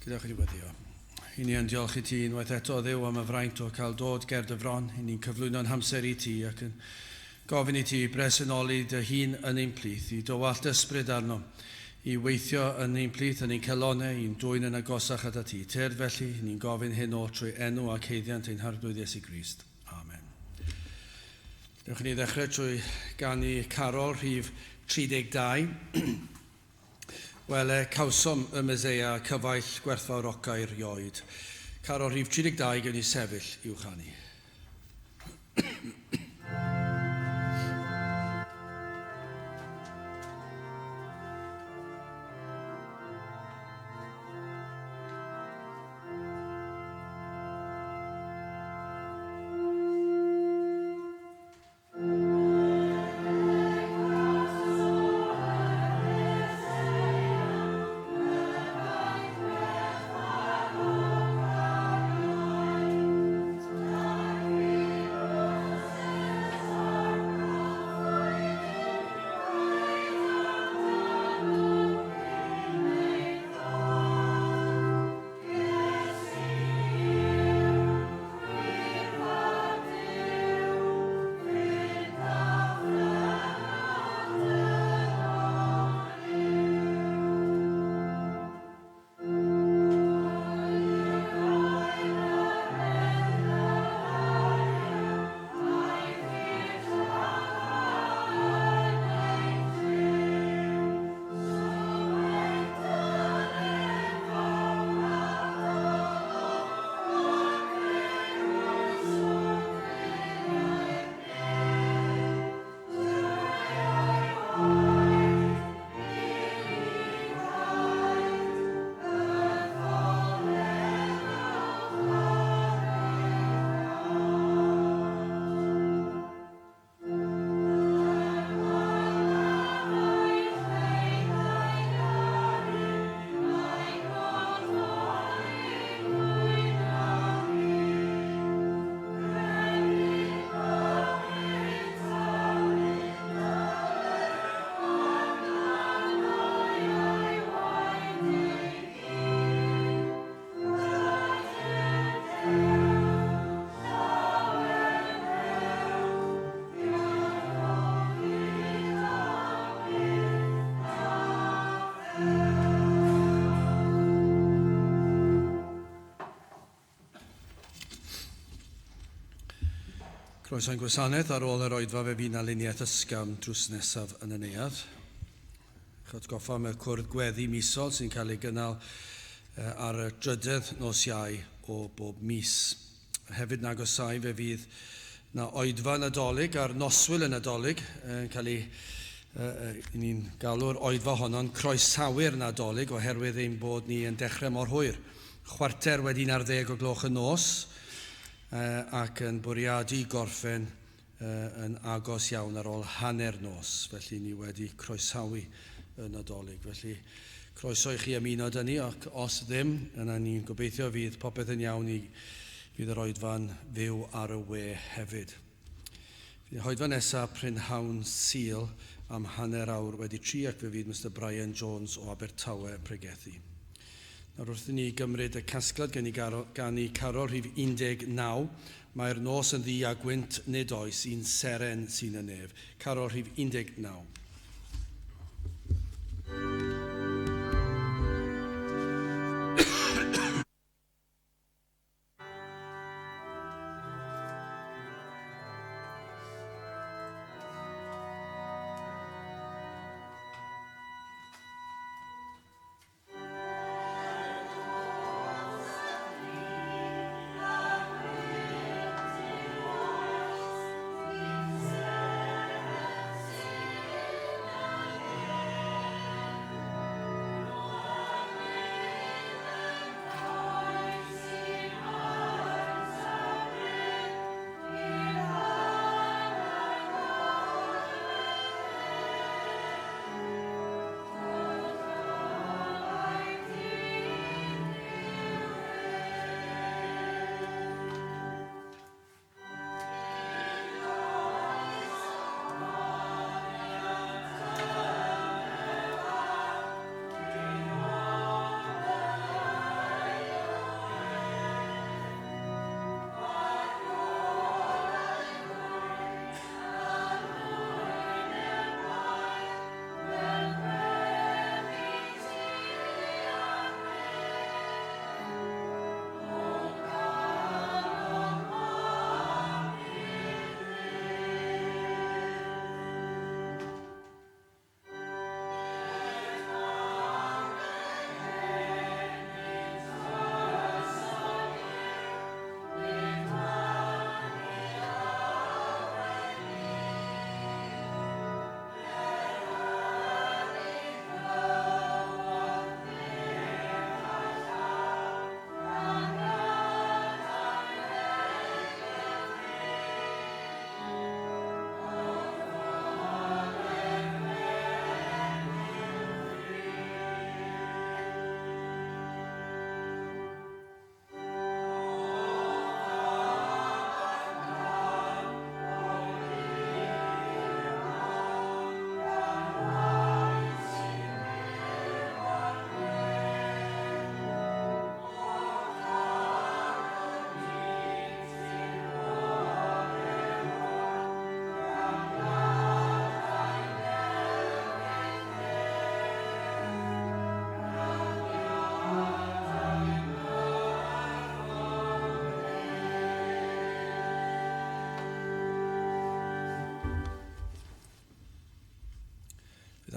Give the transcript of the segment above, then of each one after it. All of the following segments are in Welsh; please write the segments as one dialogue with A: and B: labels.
A: Gyda chi weddio. I ni yn diolch i ti unwaith eto, Dduw, am y fraint o cael dod ger dy fron. I ni'n cyflwyno'n hamser i ti ac yn gofyn i ti bresenoli dy hun yn ein plith, i dywallt ysbryd arno, i weithio yn ein plith, yn ein celonau, i'n dwyn yn agosach at ti. Tyrd felly, ni'n gofyn hyn o trwy enw ac haeddiant ein Harglwydd Iesu Grist. Amen. Dewch i ni ddechrau trwy ganu carol rhif 32. Wele, cawsom y Meseia cyfaill gwerthfawrocau rioed. Carol rhif 32 gewn ni sefyll i'w chanu. Croeso i'n gwasanaeth ar ôl yr oedfa fe fydd 'na luniaeth ysgafn drws nesaf yn y neuadd. Eich atgoffa am y cwrdd gweddi misol sy'n cael ei gynnal ar y drydedd nos Iau o bob mis. Hefyd yn agosau fe fydd na oedfa Nadolig a'r noswyl y Nadolig yn cael ei ni'n galw'r oedfa honno'n croesawu'r Nadolig oherwydd ein bod ni yn dechrau mor hwyr. 11:15 o gloch y nos ac yn bwriadu gorffen yn agos iawn ar ôl hanner nos. Felly ni wedi croesawu y Nadolig. Felly croeso i chi ymuno â ni, ac os ddim, yna ni'n gobeithio fydd popeth yn iawn i fydd yr oedfa'n fyw ar y we hefyd. Fydd y oedfa nesaf prynhawn Sul am 3:30 ac fe fydd Mr Brian Jones o Abertawe yn pregethu. Nawr wrth i ni gymryd y casgliad gen i ganu carol rhif 19, mae'r nos yn ddu a gwynt nid oes un seren sy'n y nef. Carol rhif 19.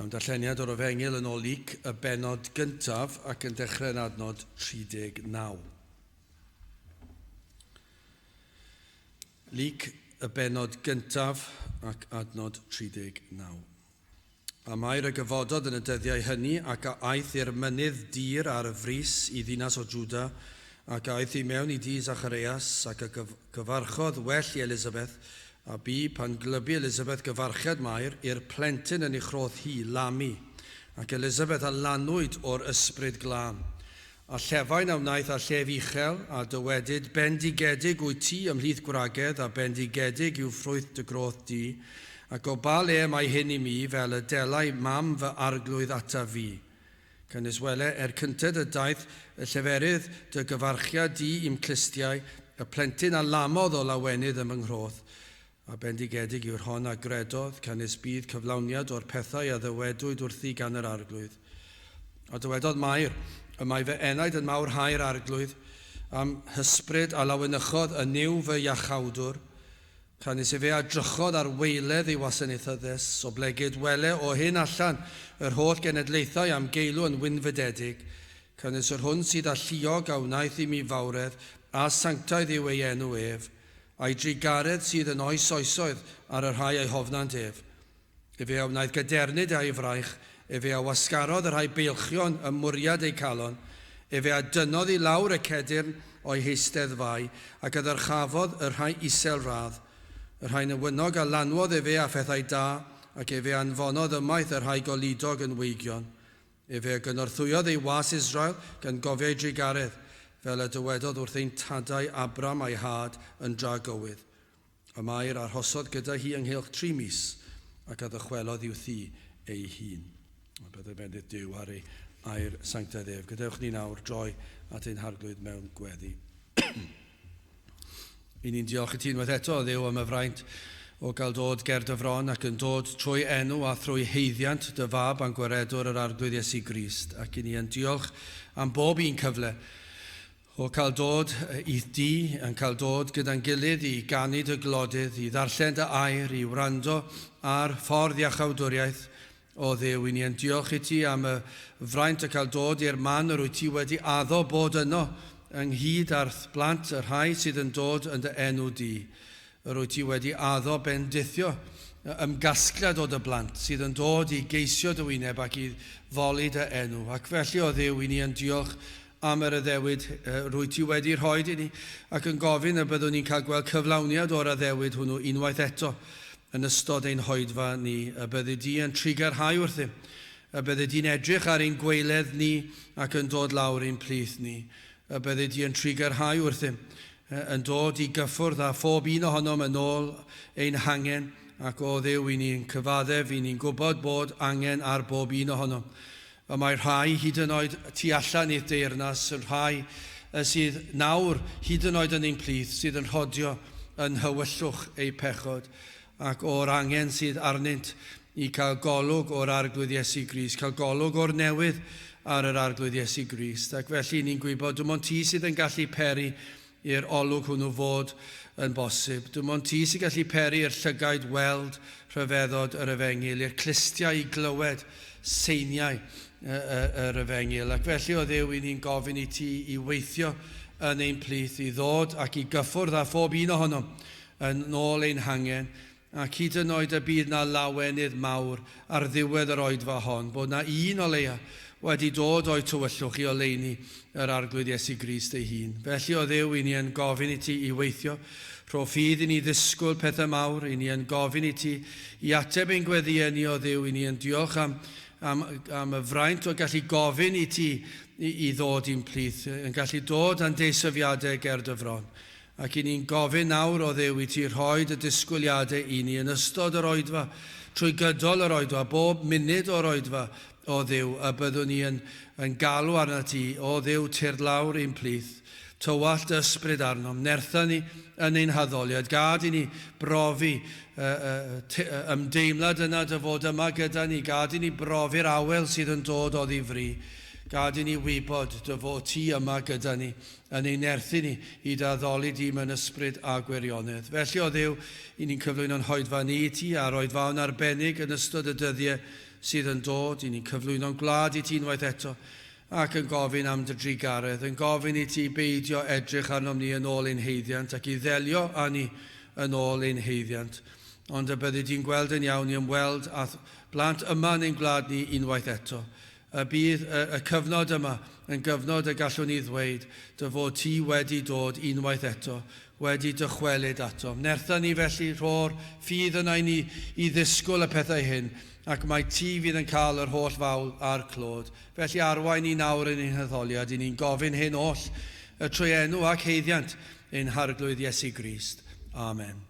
A: Cawn darlleniad o'r Efengyl yn ôl Luc, y bennod gyntaf ac yn dechrau yn adnod 39. Luc, y bennod gyntaf ac adnod 39. A Mair a gyfododd yn y dyddiau hynny ac a aeth i'r mynydd dir ar y frys i ddinas o Jwda, ac a aeth i mewn i dŷ Zachareias, ac a gyfarchodd well i Elisabeth, A bu, pan glybu Elisabeth gyfarchiad Mair, i'r plentyn yn ei chroth hi, lamu. Ac Elisabeth a lanwyd o'r Ysbryd Glân. A llefain a wnaeth â llef uchel, a dywedyd, Bendigedig wyt ti ymhlith gwragedd, a bendigedig yw ffrwyth dy groth di. Ac o ba le y mae hyn i mi, fel y delai mam fy Arglwydd ataf fi? Canys wele, er cynted y daeth y lleferydd dy gyfarchiad di i'm clustiau, y plentyn a lamodd o lawenydd yn fy nghroth. A bendigedig yw'r hon a gredodd, canys bydd cyflawniad o'r pethau a ddywedwyd wrthi gan yr Arglwydd. A dywedodd Mair, Y mae fy enaid yn mawrhau'r Arglwydd, a'm hysbryd a lawenychodd yn Nuw fy Iachawdwr, Canys efe a drychodd ar waeledd ei wasanaethyddes, oblegid wele o hyn allan yr holl genedlaethau am geilw yn wynfydedig, canys yr hwn sydd alluog a wnaeth i mi fawredd, a sanctaidd yw ei enw ef, a'i drugaredd sydd yn oes oesoedd ar y rhai a'i hofnant ef. Efe a wnaeth gadernid a'i fraich, efe a wasgarodd y rhai beilchion ym mwriad eu calon, efe a dynnodd i lawr y cedyrn o'i heisteddfau, ac a ddyrchafodd y rhai isel radd. Y rhai newynog a lanwodd efe â phethau da, ac efe a anfonodd ymaith y rhai goludog yn weigion. Efe a gynorthwyodd ei was Israel, gan gofio ei drugaredd, fel y dywedodd wrth ein tadau Abram a'i had yn dragywydd. A Mair arhosodd gyda hi ynghylch tri mis, ac a ddychwelodd i'w thŷ ei hun. A byddai bendith Duw ar ei air sanctaidd ef. Gadewch ni nawr droi at ein Harglwydd mewn gweddi. I ni'n diolch i ti unwaith eto, Dduw, am y fraint o gael dod ger dy fron ac yn dod trwy enw a thrwy haeddiant dy fab a'n gwaredwr yr Arglwydd Iesu Grist. Ac i ni yn diolch am bob un cyfle O cael dod i'th dŷ, yn cael dod gyda'n gilydd i ganu dy glodydd, i ddarllen dy air, i wrando ar ffordd iachawdwriaeth, o Dduw, i ni yn diolch i ti am y fraint o cael dod i'r man yr wyt ti wedi addo bod yno, ynghyd â'r blant, y rhai sydd yn dod yn dy enw di. Yr wyt ti wedi addo bendithio ymgasgliad o dy blant sydd yn dod i geisio dy wyneb ac i foli dy enw. Ac felly, o Dduw, i ni yn diolch am yr addewid rwyt ti wedi rhoid i ni, ac yn gofyn y byddwn ni'n cael gweld cyflawniad o'r addewid hwnnw unwaith eto yn ystod ein hoedfa ni, y byddi di yn trugarhau wrthym, y byddi di'n edrych ar ein gwaeledd ni ac yn dod lawr i'n plith ni, y byddi di yn trugarhau wrthym, yn dod i gyffwrdd â phob un ohonom yn ôl ein hangen, ac o Dduw, i ni'n cyfaddef, i ni'n gwybod bod angen ar bob un ohonom. Y mae rhai, hyd yn oed tu allan i'r deyrnas, yn rhai sydd nawr, hyd yn oed yn ein plith, sydd yn rhodio yn nhywyllwch eu pechod, ac o'r angen sydd arnynt i cael golwg o'r Arglwydd Iesu Grist, cael golwg o'r newydd ar yr Arglwydd Iesu Grist. Ac felly ni'n gwybod, dim ond ti sydd yn gallu peri i'r olwg hwnnw fod yn bosib. Dim ond ti sy'n gallu peri i'r llygaid weld rhyfeddod yr efengyl, i'r clustiau i glywed seiniau yr efengyl. Ac felly, o Dduw, i ni'n gofyn i ti i weithio yn ein plith, i ddod ac i gyffwrdd â phob un ohonom yn ôl ein hangen, ac hyd yn oed y bydd 'na lawenydd mawr ar ddiwedd yr oedfa hon, bod 'na un o leia wedi dod o'u tywyllwch i oleuni yr Arglwydd Iesu Grist ei hun. Felly, o Dduw, i ni yn gofyn i ti i weithio, rho ffydd i ni ddisgwyl pethau mawr, i ni yn gofyn i ti i ateb ein gweddïau ni, o Dduw, i ni yn diolch am, am, am y fraint o gallu gofyn i ti i, i ddod i'n plith, yn gallu dod â'n deisyfiadau ger dy fron. Ac i ni'n gofyn nawr, O Dduw, i ti rhoi dy disgwyliadau i ni yn ystod yr oedfa, trwy gydol yr oedfa, bob munud o'r oedfa, O Dduw, y byddwn ni yn, yn galw arnat ti, O Dduw, tyrd lawr i'n plith. Tywallt dy ysbryd arnom, nertha ni yn ein haddoliad, gad i ni brofi y, y, y, ymdeimlad yna dy fod yma gyda ni, gad i ni brofi'r awel sydd yn dod oddi fri, gad i ni wybod dy fod ti yma gyda ni, yn ein nerthu ni i dy addoli di mewn ysbryd a gwirionedd. Felly, o Dduw, i ni'n cyflwyno'n hoedfa ni i ti a'r oedfaon arbennig yn ystod y dyddiau sydd yn dod, i ni'n cyflwyno'n gwlad i ti unwaith eto, ac yn gofyn am dy drugaredd, yn gofyn i ti beidio edrych arnom ni yn ôl ein haeddiant ac i ddelio â ni yn ôl ein haeddiant. Ond y byddi di'n gweld yn iawn i ymweld â blant yma yn ein gwlad ni unwaith eto. Y bydd y cyfnod yma yn gyfnod y gallwn ni ddweud dy fod ti wedi dod unwaith eto, wedi dychwelyd atom. Nertha ni felly, rho'r ffydd yna i ni i ddisgwyl y pethau hyn, ac mai ti fydd yn cael yr holl fawl a'r clod. Felly arwain ni nawr yn ein haddoliad, i ni'n gofyn hyn oll y trwy enw ac haeddiant ein Harglwydd Iesu Grist. Amen.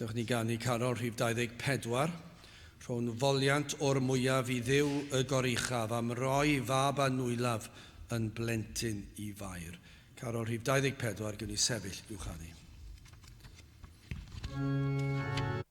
A: Gadewch ni ganu carol rhif 24, rhown foliant o'r mwyaf i Dduw y goruchaf am roi fab anwylaf yn blentyn i Fair. Carol rhif 24, gewn ni sefyll i'w chanu.
B: Amen.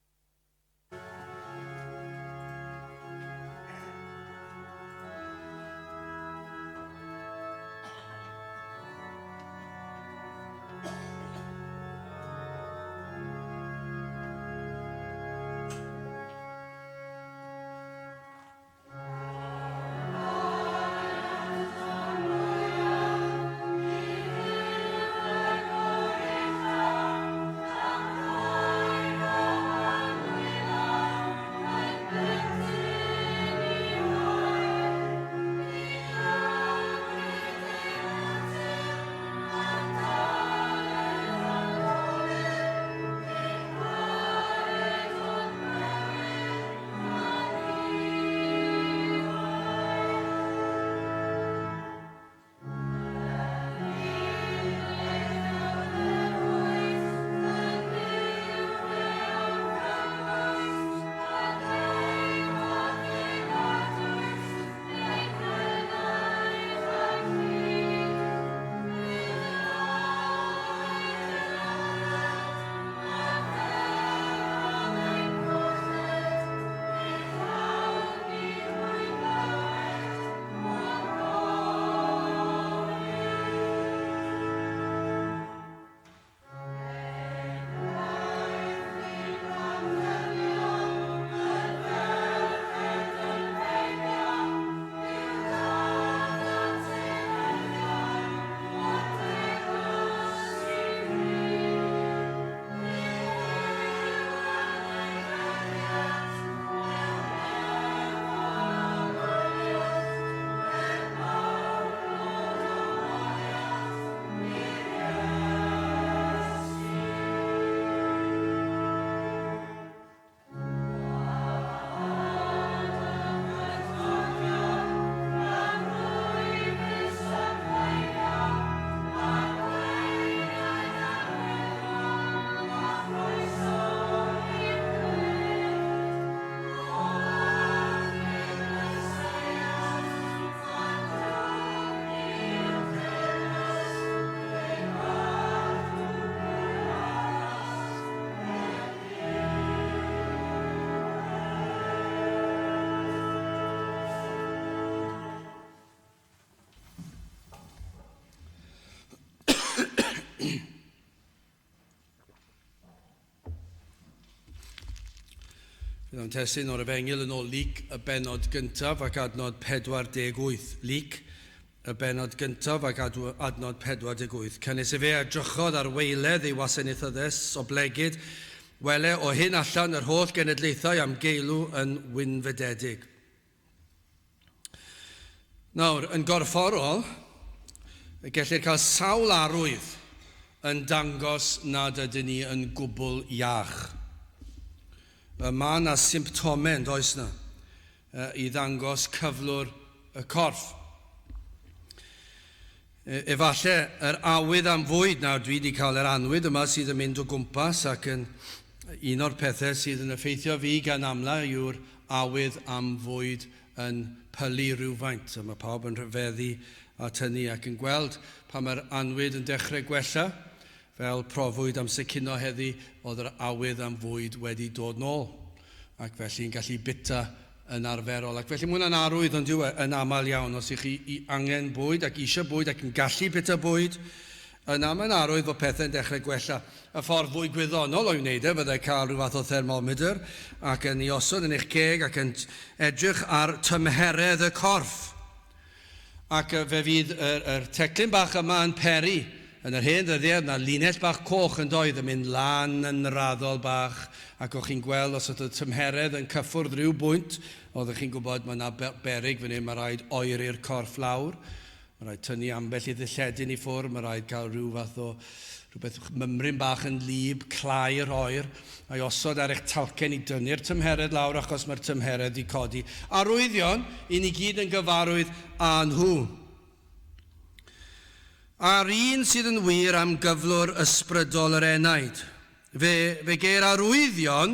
A: Bydd o'n testun o'r Efengyl yn ôl Luc y bennod gyntaf ac adnod 48. Luc y bennod gyntaf ac adnod 48. Canys efe a edrychodd ar waeledd ei wasanaethyddes oblegid, wele o hyn allan yr holl genedlaethau am geilw yn wynfydedig. Nawr, yn gorfforol, gellir cael sawl arwydd yn dangos nad ydyn ni yn gwbl iach. Mae yna symptomau, yn does na, i ddangos cyflwr y corff. Efallai yr awydd am fwyd, nawr dwi wedi cael yr anwyd yma sydd yn mynd o gwmpas ac yn un o'r pethau sydd yn effeithio fi gan amla yw'r awydd am fwyd yn pylu rhywfaint. A mae pawb yn rhyfeddu at hynny ac yn gweld pan mae'r anwyd yn dechrau gwella, fel profwyd am secino heddi, oedd yr awydd am fwyd wedi dod nôl. Ac felly'n gallu bita yn arferol. Ac felly mae hwnna'n arwydd ond yw e yn aml iawn. Os ych chi angen bwyd ac eisiau bwyd ac yn gallu bita bwyd, yna mae'n arwydd fod pethau'n dechrau gwella. Y ffordd fwy gwyddonol o'i wneud e fyddai cael rhyw fath o thermomedr ac yn ei osod yn eich ceg ac yn edrych ar tymheredd y corff. Ac fe fydd yr, yr teclyn bach yma yn peri. Yn yr hen ddyddiau, oedd 'na linell bach coch yn doedd, yn mynd lan yn raddol bach, ac o'ch chi'n gweld os oedd y tymheredd yn cyffwrdd rhyw bwynt, oeddech chi'n gwybod mae 'na beryg fan hyn, mae rhaid oeri'r corff lawr. Mae rhaid tynnu ambell i ddilledyn i ffwrdd, mae rhaid cael rhyw fath o rhywbeth mymryn bach yn lib, claer oer, a'i osod ar eich talcen i dynnu'r tymheredd lawr achos mae'r tymheredd di codi. Arwyddion i ni gyd yn gyfarwydd â nhw. A'r un sydd yn wir am gyflwr ysbrydol yr enaid. Fe, fe geir arwyddion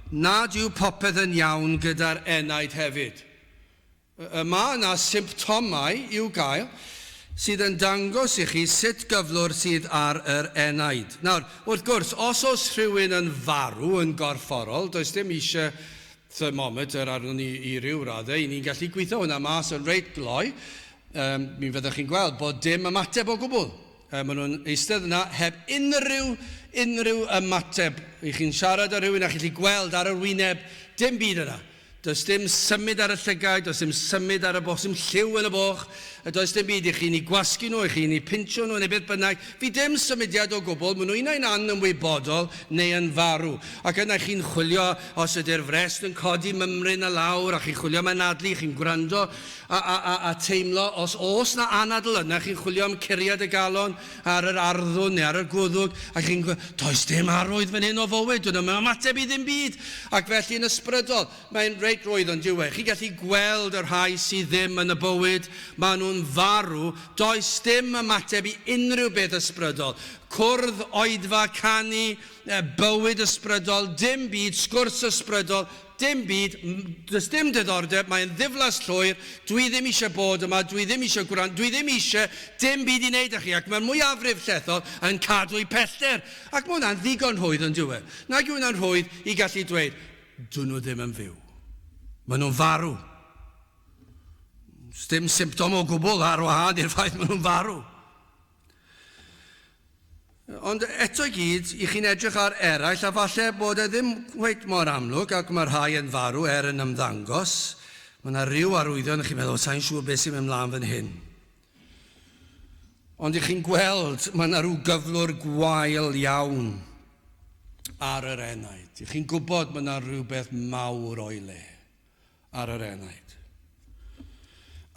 A: nad yw popeth yn iawn gyda'r enaid hefyd. Y mae yna symptomau i'w gael sydd yn dangos i chi sut gyflwr sydd ar yr enaid. Nawr, wrth gwrs, os oes rhywun yn farw yn gorfforol, does dim eisiau thermometer arnon ni i ryw raddau, i ni'n gallu gweithio hwnna mas yn reit gloi, um, mi fyddwch chi'n gweld bod dim ymateb o gwbl. Maen nhw'n eistedd yna heb unrhyw, unrhyw ymateb. I chi'n siarad â rhywun a chi'n gallu gweld ar yr wyneb, dim byd yna. Does dim symud ar y llygaid, does dim symud ar y boch, dim lliw yn y boch, a does dim byd i chi'n eu gwasgu nhw, i chi'n eu pincho nhw, neu beth bynnag. Fi dim symudiad o gwbl, maen nhw unai'n anymwybodol neu yn farw. Ac yna chi'n chwilio os ydy'r frest yn codi mymryn a lawr, a chi'n chwilio am anadlu, chi'n gwrando a, a, a, a teimlo os oes na anadl yna, chi'n chwilio am curiad y galon ar yr arddwn neu ar y gwddwg, a chi'n gwe-, does dim arwydd fan hyn o fywyd, dyn nhw'm yn ymateb i ddim byd. Ac felly yn ysbrydol, mae'n reit rwydd ond yw e? Chi'n gallu gweld y rhai sydd ddim yn y bywyd, maen nhw'n farw, does dim ymateb i unrhyw beth ysbrydol. Cwrdd, oedfa, canu, bywyd ysbrydol, dim byd, sgwrs ysbrydol, Dim byd, does dim diddordeb, mae'n ddiflas llwyr, dwi ddim eisiau bod yma, dwi ddim eisiau gwrando, dwi ddim eisiau dim byd i wneud â chi, ac mae'r mwyafrif llethol yn cadw'u pellter. Ac mae hwnna'n ddigon rhwydd yn dyw e? Nag yw hwnna'n rhwydd i gallu dweud, dyn nhw ddim yn fyw. Maen nhw'n farw. Does dim symptom o gwbl ar wahân i'r ffaith maen nhw'n farw. Ond eto i gyd, i chi'n edrych ar eraill, a falle bod e ddim cweit mor amlwg, ac mae rhai yn farw er yn ymddangos. Mae yna ryw arwyddion, chi'n meddwl, sa'n siŵr beth sy'n mynd mlaen fan hyn. Ond i chi'n gweld, mae yna rhyw gyflwr gwael iawn ar yr enaid. I chi'n gwybod mae yna rhywbeth mawr o'i le. ar yr enaid.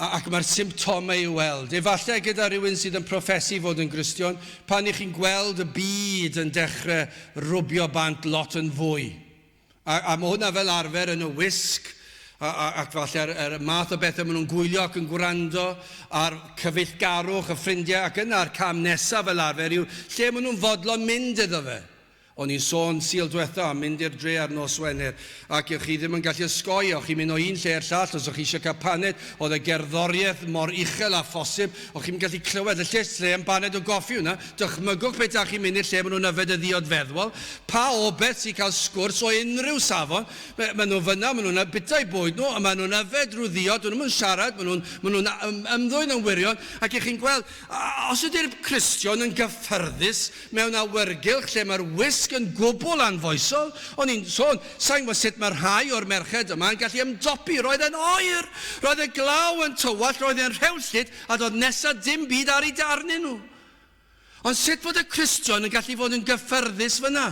A: Ac mae'r symptomau i'w weld. Efallai gyda rhywun sydd yn proffesu fod yn Gristion, pan i chi'n gweld y byd yn dechrau rwbio bant lot yn fwy. A, a mae hwnna fel arfer yn y wisg, a, a, ac falle'r er math o bethau maen nhw'n gwylio ac yn gwrando ar cyfeillgarwch y ffrindiau, ac yna'r cam nesaf fel arfer yw lle maen nhw'n fodlon mynd iddo fe. O'n i'n sôn Sul dwetha am mynd i'r dre ar nos Wener, ac o'ch chi ddim yn gallu osgoi, o'ch chi'n mynd o un lle i'r llall, os o'ch chi eisiau cael paned, oedd y gerddoriaeth mor uchel â phosib, o'ch chi'm yn gallu clywed y lle, lle am baned o goffi hwnna, dychmygwch pe ta chi'n mynd i'r lle maen nhw'n yfed y ddiod feddwol, pa obeth sy'n cael sgwrs o unrhyw safon, maen nhw fyna, maen nhw'n bwyta eu bwyd nhw, a maen nhw'n yfed rhyw ddiod, dyn nhw'm yn siarad, maen nhw'n maen nhw'n ymddwyn yn wirion, ac y'ch chi'n gweld, os ydy'r Cristion yn gyffyrddus mewn awyrgylch lle mae'r wisg wisg yn gwbl anfoesol. O'n i'n sôn, sa'n gwybod sut mae rhai o'r merched yma yn gallu ymdopi. Roedd e'n oer, roedd y glaw yn tywallt, roedd e'n rhewllyd, a doedd nesa dim byd ar ei arnyn nhw. Ond sut fod y Cristion yn gallu fod yn gyffyrddus fyna?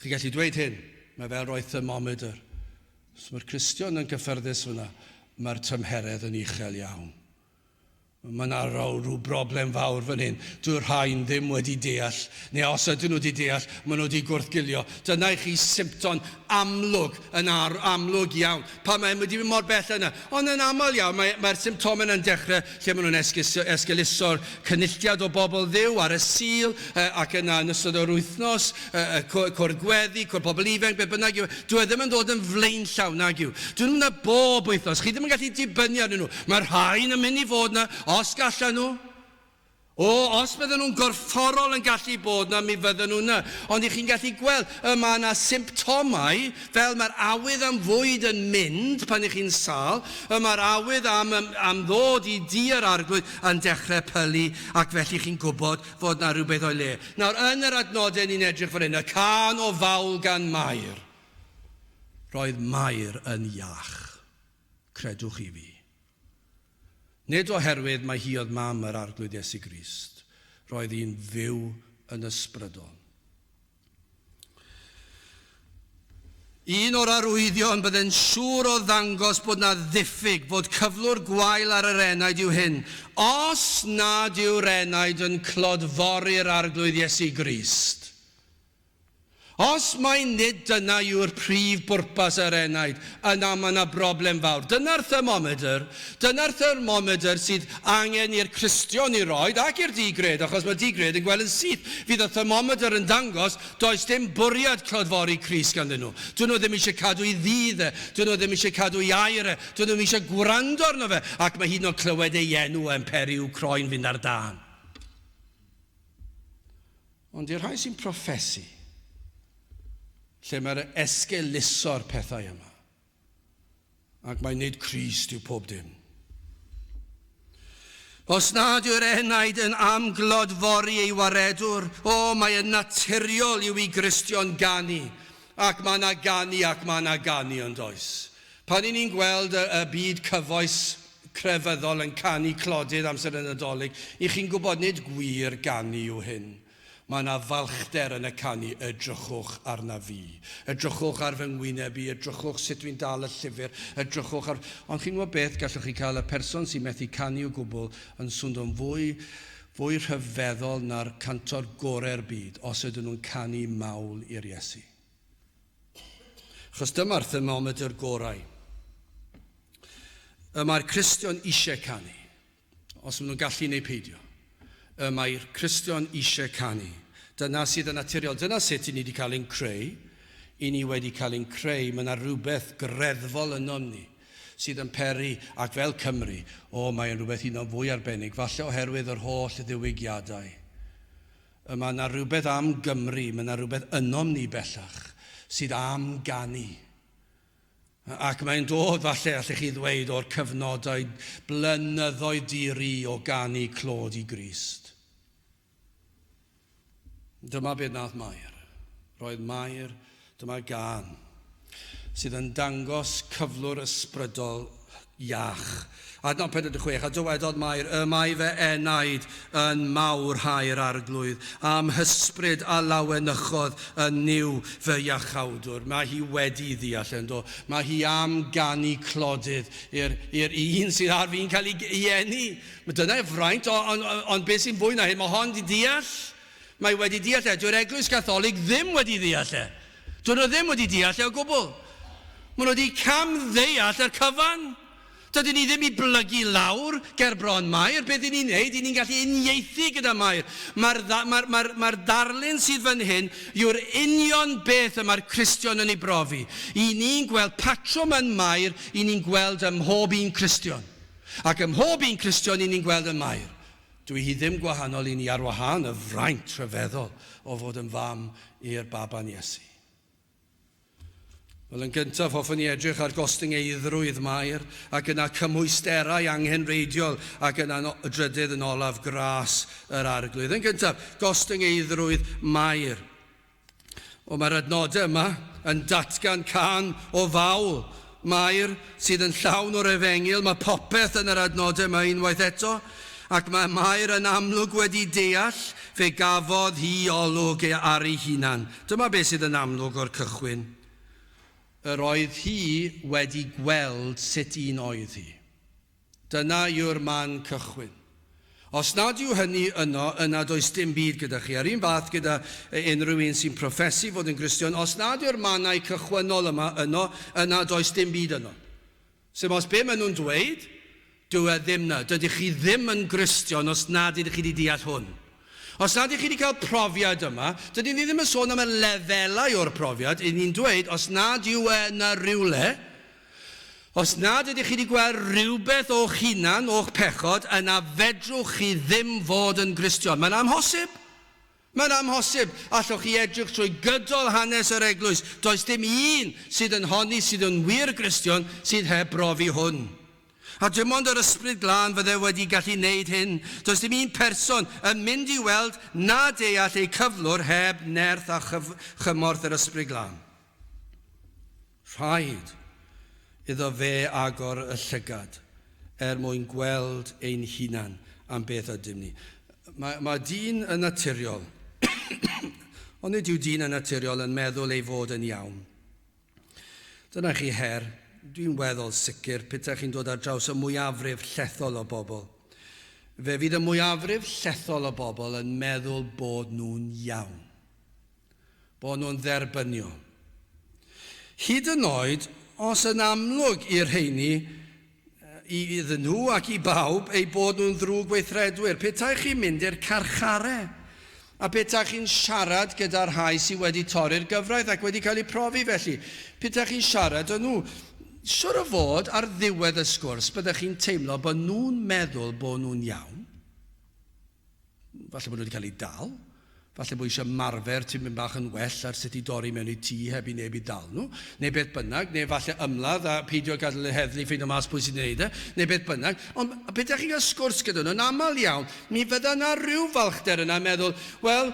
A: Chi'n gallu dweud hyn, mae fel rhoi thermometer. Os mae'r Cristion yn gyffyrddus fyna, mae'r tymheredd yn uchel iawn. Mae yna rhyw broblem fawr fan hyn. Dyw'r rhain ddim wedi deall, neu os ydyn nhw wedi deall, maen nhw wedi gwrthgilio. Dyna i chi symptom amlwg, yn ar, amlwg iawn. Pa mae'n wedi mynd mor bell yna. Ond yn aml iawn, mae'r mae symptomau yna'n dechrau lle maen nhw'n esgeuluso'r cynulliad o bobl Dduw ar y Sul, ac yna yn ystod yr wythnos, cwrdd gweddi, cwrdd pobl ifanc, be bynnag yw. Dyw e ddim yn dod yn flaenllaw, nag yw. Dyn nhw'n yna bob wythnos. Chi ddim yn gallu dibynnu arnyn nhw. Mae'r rhain yn mynd i fod yna, os gallan nhw. O, os bydden nhw'n gorfforol yn gallu bod 'na, mi fydden nhw 'na. Ond i chi'n gallu gweld, y mae yna symptomau, fel mae'r awydd am fwyd yn mynd pan i chi'n sâl, y mae'r awydd am, am ddod i dŷ yr Arglwydd yn dechrau pylu, ac felly chi'n gwybod fod 'na rhywbeth o'i le. Nawr, yn yr adnodau ni'n edrych fan hyn, y cân o fawl gan Mair. Roedd Mair yn iach, credwch chi fi. Nid oherwydd mai hi oedd mam yr Arglwydd Iesu Grist, roedd hi'n fyw yn ysbrydol. Un o'r arwyddion bydde'n siŵr o ddangos bod 'na ddiffyg, bod cyflwr gwael ar yr enaid yw hyn, os nad yw'r enaid yn clodfori'r Arglwydd Iesu Grist, Os mai nid dyna yw'r prif bwrpas yr enaid, yna mae yna broblem fawr. Dyna'r thermomedr, dyna'r thermomedr sydd angen i'r Cristion i roid, ac i'r di-gred, achos mae di-gred yn gweld yn syth. Fydd y thermomedr yn dangos does dim bwriad clodfori Crist ganddyn nhw. Dyn nhw ddim eisiau cadw i ddydd e, dyn nhw ddim eisiau cadw i air e, dyn nhw ddim eisiau gwrando arno fe, ac mae hyd yn oed clywed ei enw e'n peri i'w croen fynd ar dân. Ond i'r rhai sy'n proffesu, lle mae'r esgeuluso'r pethau yma, ac mae nid Crist yw pob dim. Os nad yw'r enaid yn amglodfori ei waredwr, o, mae yn naturiol i'w i Gristion ganu, ac mae yna ganu ac mae yna ganu yn does. Pan i ni'n gweld y, y byd cyfoes crefyddol yn canu clodydd amser y Nadolig, i chi'n gwybod nid gwir ganu yw hyn. Mae yna falchder yn y canu, edrychwch arna fi. Edrychwch ar fy ngwyneb i, edrychwch sut dwi'n dal y llyfr, edrychwch ar... Ond chi'n gwybod beth, gallwch chi cael y person sy'n methu canu o gwbl yn swndo'n fwy, fwy rhyfeddol na'r cantor gorau'r byd os ydyn nhw'n canu mawl i'r Iesu. Achos dyma'r thermomedr gorau. Y mae'r Cristion eisiau canu, os maen nhw'n gallu neu peidio. Y mae'r Cristion eisiau canu. Dyna sydd yn naturiol. Dyna sut i ni wedi cael ein creu. I ni wedi cael ein creu. Mae yna rhywbeth greddfol ynom ni sydd yn peri, ac fel Cymru, o, mae'n rhywbeth hyd yn oed fwy arbennig, falle oherwydd yr holl ddiwygiadau. Y mae yna rhywbeth am Gymru, mae yna rhywbeth ynom ni bellach sydd am ganu. Ac mae'n dod, falle, allech chi ddweud, o'r cyfnodau blynyddoedd di-ri o ganu clod i Grist. Dyma beth nath Mair. Roedd Mair, dyma gân sydd yn dangos cyflwr ysbrydol iach. Adnod 46, a dywedodd Mair, y mae fy enaid yn mawrhau'r Arglwydd, a'm hysbryd a lawenychodd yn Nuw fy iachawdwr. Mae hi wedi ddeall yn do. Mae hi am ganu clodydd i'r, i'r un sydd ar fin cael ei, ei eni. Mae dyna ei fraint, ond on, on, on beth sy'n fwy na hyn, mae hon wedi deall. Mae wedi deall e. Dyw'r Eglwys Gatholig ddim wedi ddeall e. Dyn nhw ddim wedi deall e o gwbl. Maen nhw wedi cam-ddeall yr cyfan. Dydyn ni ddim i blygu lawr ger bron Mair. Beth y'n ni'n neud? Y'n ni'n gallu uniaethu gyda Mair. Mae'r mae, mae, mae darlun sydd fan hyn yw'r union beth y mae'r Cristion yn ei brofi. I ni'n gweld patrwm yn Mair, i ni'n gweld ym mhob un Cristion. Ac ym mhob un Cristion i ni'n gweld yn Mair. Dwi hi ddim gwahanol i ni ar wahân y fraint rhyfeddol o fod yn fam i'r baban Iesu. Wel, yn gyntaf, hoffwn i edrych ar gostyngeiddrwydd Mair, ac yna cymhwysterau anghenreidiol, ac yna y drydydd yn olaf, gras yr Arglwydd. Yn gyntaf, gostyngeiddrwydd Mair. O, mae'r adnodau yma yn datgan cân o fawl Mair sydd yn llawn o'r efengyl. Mae popeth yn yr adnodau yma unwaith eto, ac mae Mair yn amlwg wedi deall, fe gafodd hi olwg ar ei hunan. Dyma beth sydd yn amlwg o'r cychwyn. Yr oedd hi wedi gweld sut un oedd hi. Dyna yw'r man cychwyn. Os nad yw hynny yno, yna does dim byd gyda chi. A'r un fath gyda unrhyw un sy'n proffesu fod yn Gristion, os nad yw'r mannau cychwynnol yma yno, yna does dim byd yno. Sef os be maen nhw'n dweud, dyw e ddim 'na. Dydych chi ddim yn Gristion os nad ydych chi wedi deall hwn. Os nad ydych chi wedi cael profiad yma, dydyn ni ddim yn sôn am y lefelau o'r profiad, y'n ni'n dweud os nad yw e yna rywle, Os nad ydych chi wedi gweld rhywbeth o'ch hunan, o'ch pechod, yna fedrwch chi ddim fod yn Gristion. Mae'n amhosib. Mae'n amhosib. Allwch chi edrych trwy gydol hanes yr eglwys, does dim un sydd yn honni sydd yn wir Gristion sydd heb brofi hwn. A dim ond yr Ysbryd Glân fydde wedi gallu wneud hyn. Does dim un person yn mynd i weld na deall eu cyflwr heb nerth a chymorth yr Ysbryd Glân. Rhaid iddo fe agor y llygad er mwyn gweld ein hunan am beth ydym ni. Mae, mae dyn yn naturiol, ond nid yw dyn yn naturiol yn meddwl ei fod yn iawn. Dyna chi her, dwi'n weddol sicr, petaech chi'n dod ar draws y mwyafrif llethol o bobl. Fe fydd y mwyafrif llethol o bobl yn meddwl bod nhw'n iawn. Bod nhw'n dderbyniol. Hyd yn oed os yn amlwg i'r rheini, iddyn nhw ac i bawb, eu bod nhw'n ddrwg weithredwyr. Petai chi'n mynd i'r carchare, a petai chi'n siarad gyda'r rhai sydd wedi torri'r gyfraith ac wedi cael eu profi felly, petai chi'n siarad â nhw, siwr o fod ar ddiwedd y sgwrs byddech chi'n teimlo bod nhw'n meddwl bod nhw'n iawn. Falle bod nhw wedi cael eu dal. Falle bod eisiau marfer tipyn bach yn well ar sut i dorri mewn i tŷ heb i neb i dal nhw, neu beth bynnag, neu falle ymladd a peidio gadael y heddlu ffeindio mas pwy sy'n gwneud e, neu beth bynnag. Ond pe dach chi'n cael sgwrs gyda nhw, yn aml iawn, mi fydda yna rhyw falchder yna yn meddwl, wel,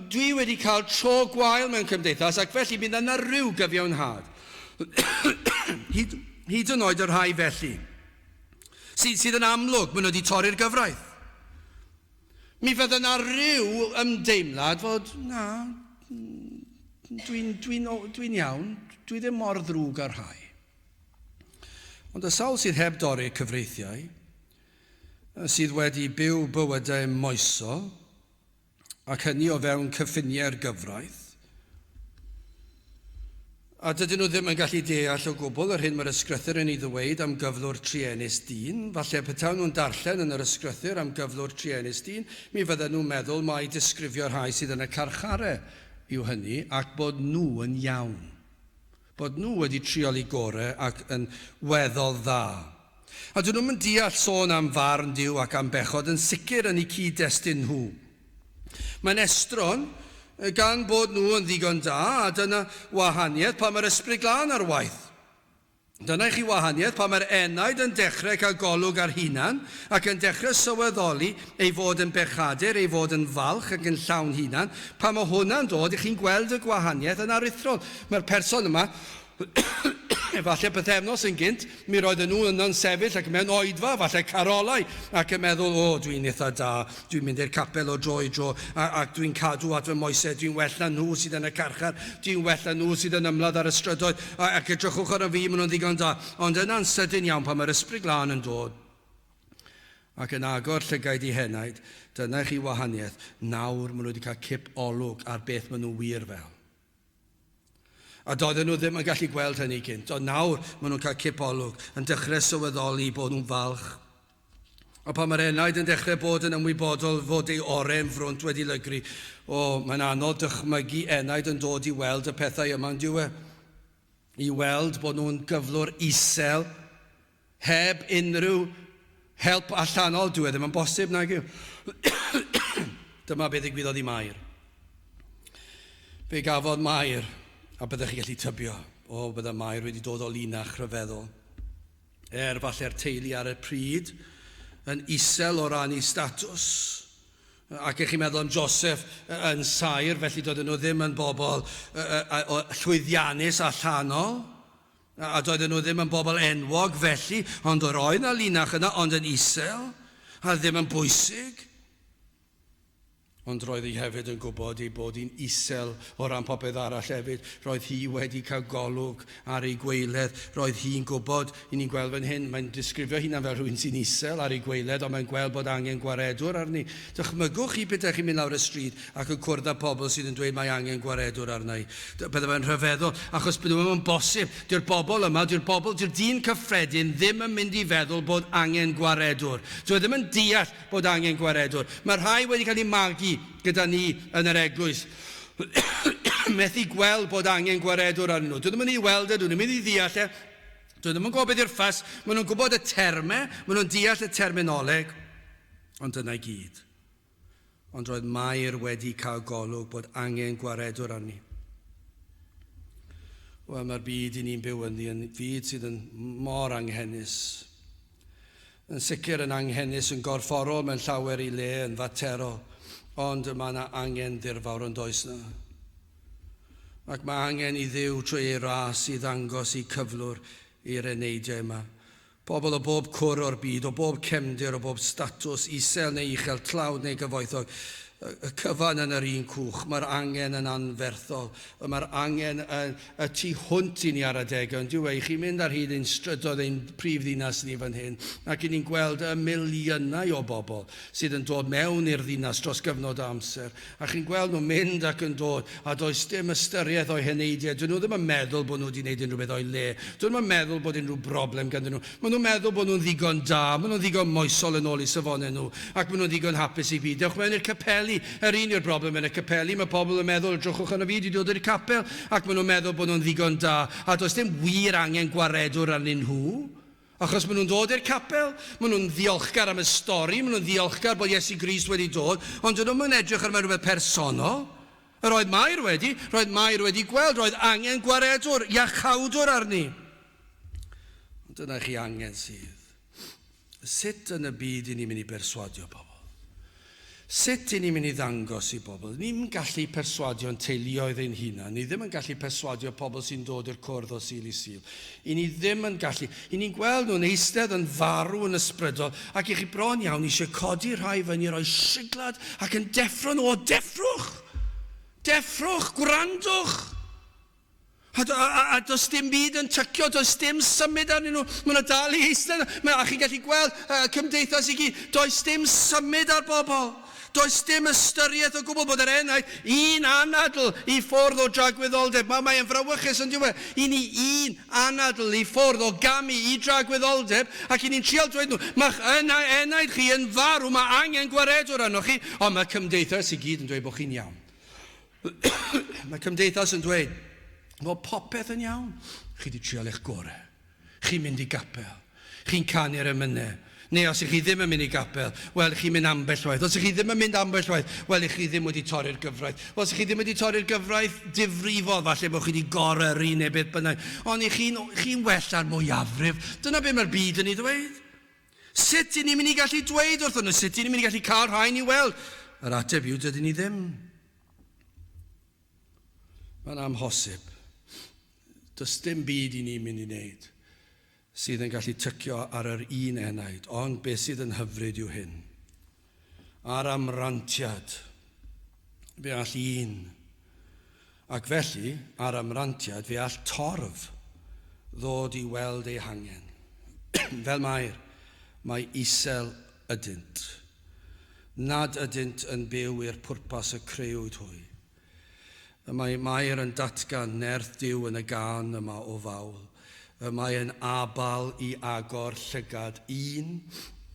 A: dwi wedi cael tro gwael mewn cymdeithas ac felly bydd yna rhyw gyfiawnhad. hyd, hyd yn oed y rhai felly. Sydd, sydd yn amlwg, maen nhw wedi torri'r gyfraith. Mi fydda yna rhyw ymdeimlad fod, na, dwi'n dwi, dwi iawn, dwi ddim mor ddrwg â'r rhai. Ond y sawl sydd heb dorri cyfreithiau, sydd wedi byw bywydau moesol, ac hynny o fewn cyffiniau'r gyfraith. A dydyn nhw ddim yn gallu deall o gwbl yr hyn mae'r Ysgrythur yn ei ddweud am gyflwr truenus dyn. Falle petawn nhw'n darllen yn yr Ysgrythur am gyflwr truenus dyn, mi fydden nhw'n meddwl mai disgrifio'r rhai sydd yn y carchare yw hynny ac bod nhw yn iawn. Bod nhw wedi trial eu gore ac yn weddol dda. A dyn nhw'm yn deall sôn am farn Duw ac am bechod yn sicr yn eu cyd-destun nhw. Mae'n estron gan bod nhw yn ddigon da, a dyna wahaniaeth pan mae'r Ysbryd Glân ar waith. Dyna i chi wahaniaeth pan mae'r enaid yn dechrau cael golwg ar hunan ac yn dechrau sylweddoli ei fod yn bechadur, ei fod yn falch ac yn llawn hunan. Pan mae hwnna'n dod, i chi'n gweld y gwahaniaeth yn aruthrol. Mae'r person yma Efallai pythefnos yn gynt, mi roedden nhw yno'n sefyll ac mewn oedfa, falle carolau, ac yn meddwl, o, dwi'n eitha da, dwi'n mynd i'r capel o dro i dro, a, ac dwi'n cadw at fy moesau, dwi'n well na nhw sydd yn y carchar, dwi'n well na nhw sydd yn ymladd ar y strydoedd, a, ac edrychwch ar y fi, maen nhw'n ddigon da. Ond yna'n sydyn iawn, pan mae'r Ysbryd Glân yn dod, ac yn agor llygaid i henaid, dyna i chi wahaniaeth, nawr maen nhw wedi cael cip olwg ar beth maen nhw wir fel. A doedden nhw ddim yn gallu gweld hynny gynt, ond nawr maen nhw'n cael cip olwg, yn dechrau sylweddoli bod nhw'n falch. A pan mae'r enaid yn dechrau bod yn ymwybodol fod ei oren frwnt wedi lygru, o, mae'n anodd dychmygu enaid yn dod i weld y pethau yma, yn dyw e? I weld bod nhw'n gyflwr isel, heb unrhyw help allanol, dyw e ddim yn bosib, nag yw. Dyma beth ddigwyddodd i Mair. Fe gafodd Mair, a byddech chi gallu tybio, o, bydde Mair wedi dod o linach rhyfeddol. Er falle'r teulu ar y pryd yn isel o ran ei statws. Ac ych chi'n meddwl am Joseph yn saer, felly doedden nhw ddim yn bobl llwyddiannus allanol. A doedden nhw ddim yn bobl enwog felly, ond yr oedd 'na linach yna, ond yn isel, a ddim yn bwysig. Ond roedd hi hefyd yn gwybod ei bod hi'n isel o ran popeth arall hefyd. Roedd hi wedi cael golwg ar ei gwaeledd. Roedd hi'n gwybod, i ni'n gweld fan hyn, mae'n disgrifio hunan fel rhywun sy'n isel ar ei gwaeledd, ond mae'n gweld bod angen gwaredwr arni. Dychmygwch chi petaech chi'n mynd lawr y stryd ac yn cwrdd â pobl sydd yn dweud mae angen gwaredwr arna i. Bydde fe'n rhyfeddol, achos bydde fe'n bosib. Dyw'r bobl yma, dyw'r bobl, dyw'r dyn cyffredin ddim yn mynd i feddwl bod angen gwaredwr. Dyw e ddim yn deall bod angen gwaredwr. Mae rhai wedi cael eu magu gyda ni yn yr eglwys. Methu gweld bod angen gwaredwr arnyn nhw. Dyn nhw'n mynd i weld e, dyn nhw'n mynd i ddeall e. Dyn nhw'n gwybod beth yw'r ffas. Maen nhw'n gwybod y termau, maen nhw'n deall y terminoleg. Ond dyna i gyd. Ond roedd Mair wedi cael golwg bod angen gwaredwr arni. Wel, mae'r byd i ni'n byw ynddi yn fyd sydd yn mor anghenus. Yn sicr yn anghenus yn gorfforol mewn llawer i le, yn faterol, ond mae yna angen ddirfawr yn does na. Ac mae angen i Dduw trwy ei ras i ddangos i cyflwr i'r eneidiau yma. Pobl o bob cwr o'r byd, o bob cefndir, o bob statws, isel neu uchel, tlawd neu gyfoethog, y cyfan yn yr un cwch. Mae'r angen yn anferthol. Mae'r angen yn y tu hwnt i ni ar adegau, ond dyw e, i chi'n mynd ar hyd ein strydoedd, ein prif ddinas ni fan hyn, ac i ni'n gweld y miliynau o bobl sydd yn dod mewn i'r ddinas dros gyfnod o amser, a chi'n gweld nhw'n mynd ac yn dod, a does dim ystyriaeth o'u heneidiau. Dyn nhw ddim yn meddwl bod nhw wedi gwneud unrhyw beth o'i le. Dyn nhw'm yn meddwl bod unrhyw broblem ganddyn nhw. Maen nhw'n meddwl bod nhw'n ddigon da, maen nhw'n ddigon moesol yn ôl eu safonau nhw, ac maen nhw'n ddigon hapus i byd. Dewch mewn i'r capeli, yr un yw'r broblem yn y capeli, mae pobl yn meddwl, edrychwch arno fi, dwi 'di dod i'r capel, ac maen nhw'n meddwl bod nhw'n ddigon da, a does dim wir angen gwaredwr arnyn nhw, achos maen nhw'n dod i'r capel, maen nhw'n ddiolchgar am y stori, maen nhw'n ddiolchgar bod Iesu Grist wedi dod, ond dyn nhw'm yn edrych ar mewn rhywbeth personol. Yr oedd Mair wedi, roedd Mair wedi gweld, roedd angen gwaredwr, iachawdwr arni. Ond dyna chi angen sydd. Sut yn y byd i ni'n mynd i berswadio pobl? Sut i ni'n mynd i ddangos i bobl? Ni'n gallu perswadio'n teuluoedd ein hunain. Ni ddim yn gallu perswadio pobl sy'n dod i'r cwrdd o Sul i Sul. I ni ddim yn gallu. I ni'n gweld nhw'n eistedd yn farw yn ysbrydol ac i chi bron iawn eisiau codi rhai fyny, rhoi siglad ac yn deffro nhw. O, deffrwch! Deffrwch! Gwrandwch! A, a, a does dim byd yn tycio, does dim symud arnyn nhw. Maen nhw dal i eistedd. Mae, a chi'n gallu gweld cymdeithas i gyd. Does dim symud ar bobl. Does dim ystyriaeth o gwbl bod yr enaid un anadl i ffwrdd o dragwyddoldeb. Mae, mae'n frawychus yn diwedd. I ni un anadl i ffwrdd o gamu i dragwyddoldeb ac i ni'n trial dweud nhw, mae'ch enaid chi yn farw, mae angen gwaredwr arnoch chi, ond mae cymdeithas i gyd yn dweud bod chi'n iawn. Mae cymdeithas yn dweud bod popeth yn iawn. Chi wedi trial eich gorau. Chi'n mynd i gapel. Chi'n canu'r emynau. Neu os ych chi ddim yn mynd i gapel, wel, chi'n mynd ambell waith. Os ych chi ddim yn mynd ambell waith, wel, ych chi ddim wedi torri'r gyfraith. Os ych chi ddim wedi torri'r gyfraith difrifol, falle bod chi wedi goryrru neu beth bynnag. Ond ych chi'n chi well na'r mwyafrif. Dyna beth mae'r byd yn ei ddweud. Sut i ni'n mynd i gallu dweud wrthyn nhw? Sut i ni'n mynd i gallu cael rhain i weld? Yr ateb yw dydyn ni ddim. Mae'n amhosib. Does dim byd i ni'n mynd i wneud sydd yn gallu tycio ar yr un enaid, ond beth sydd yn hyfryd yw hyn. Ar amrantiad, fe all un, ac felly, ar amrantiad, fe all torf ddod i weld ei hangen. Fel Mair, mae isel ydynt. Nad ydynt yn byw i'r pwrpas y crëwyd hwy. Y mae Mair yn datgan nerth Duw yn y gân yma o fawl. Y mae yn abal i agor llygad un,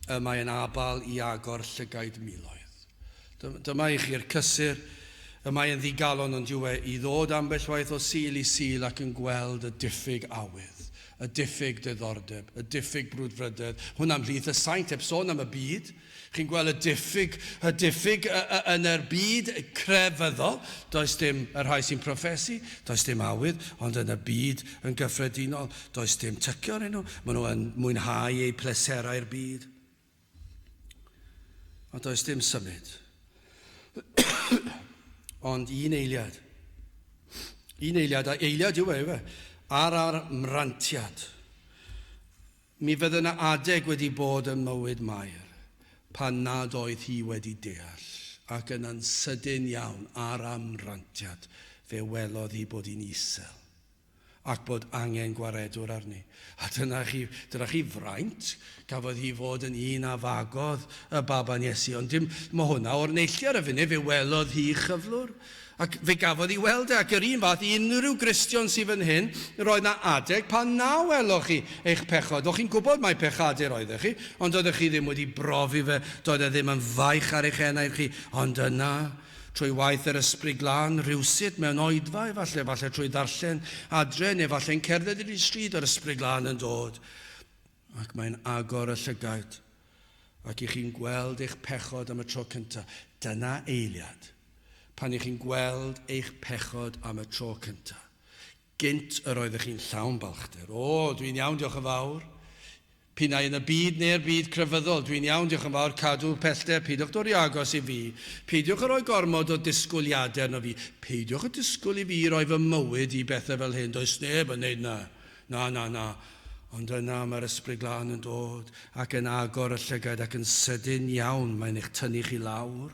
A: y mae yn abal i agor llygaid miloedd. Dyma i chi'r cysur, y mae yn ddigalon ond yw e i ddod ambell waith o Sul i Sul ac yn gweld y diffyg awydd, y diffyg diddordeb, y diffyg brwdfrydedd, hwnna ymhlith y saint, heb sôn am y byd. Chi'n gweld y diffyg, y diffyg yn yr byd crefyddol. Does dim y rhai sy'n proffesu, does dim awydd, ond yn y byd yn gyffredinol, does dim tycio arnyn nhw. Maen nhw yn mwynhau eu pleserau'r byd. A does dim symud. Ond un eiliad. Un eiliad, a eiliad yw e, yw e, ar ar mrantiad. Mi fydde yna adeg wedi bod ym mywyd Mair pan nad oedd hi wedi deall, ac yna'n sydyn iawn ar amrantiad fe welodd hi bod hi'n isel ac bod angen gwaredwr arni. A dyna chi, dyna chi fraint, gafodd hi fod yn un a fagodd y baban Iesu, ond dim, mae hwnna o'r neilltu ar y funud, fe welodd hi chyflwr. Ac fe gafodd ei weld e, ac yr un fath i unrhyw Gristion sydd fan hyn, roedd 'na adeg pan na weloch chi eich pechod. O'ch chi'n gwybod mai pechadur oeddech chi, ond doeddech chi ddim wedi brofi fe, doedd e ddim yn faich ar eich enaid chi. Ond yna, trwy waith yr Ysbryd Glân, rhywsut, mewn oedfa efallai, falle trwy ddarllen adre, neu falle'n cerdded i'r stryd, yr Ysbryd Glân yn dod, ac mae'n agor y llygaid, ac i chi'n gweld eich pechod am y tro cyntaf. Dyna eiliad pan i chi'n gweld eich pechod am y tro cyntaf. Gynt yr oeddech chi'n llawn balchder. O, dwi'n iawn, diolch yn fawr. P'un ai yn y byd neu'r byd crefyddol, dwi'n iawn, diolch yn fawr, cadw pellter, peidiwch dod rhy agos i fi. Peidiwch â rhoi gormod o disgwyliadau arno fi. Peidiwch â disgwyl i fi roi fy mywyd i bethau fel hyn, does neb yn neud 'na. Na, na, na. Ond yna mae'r Ysbryd Glân yn dod ac yn agor y llygaid ac yn sydyn iawn mae'n eich tynnu chi lawr.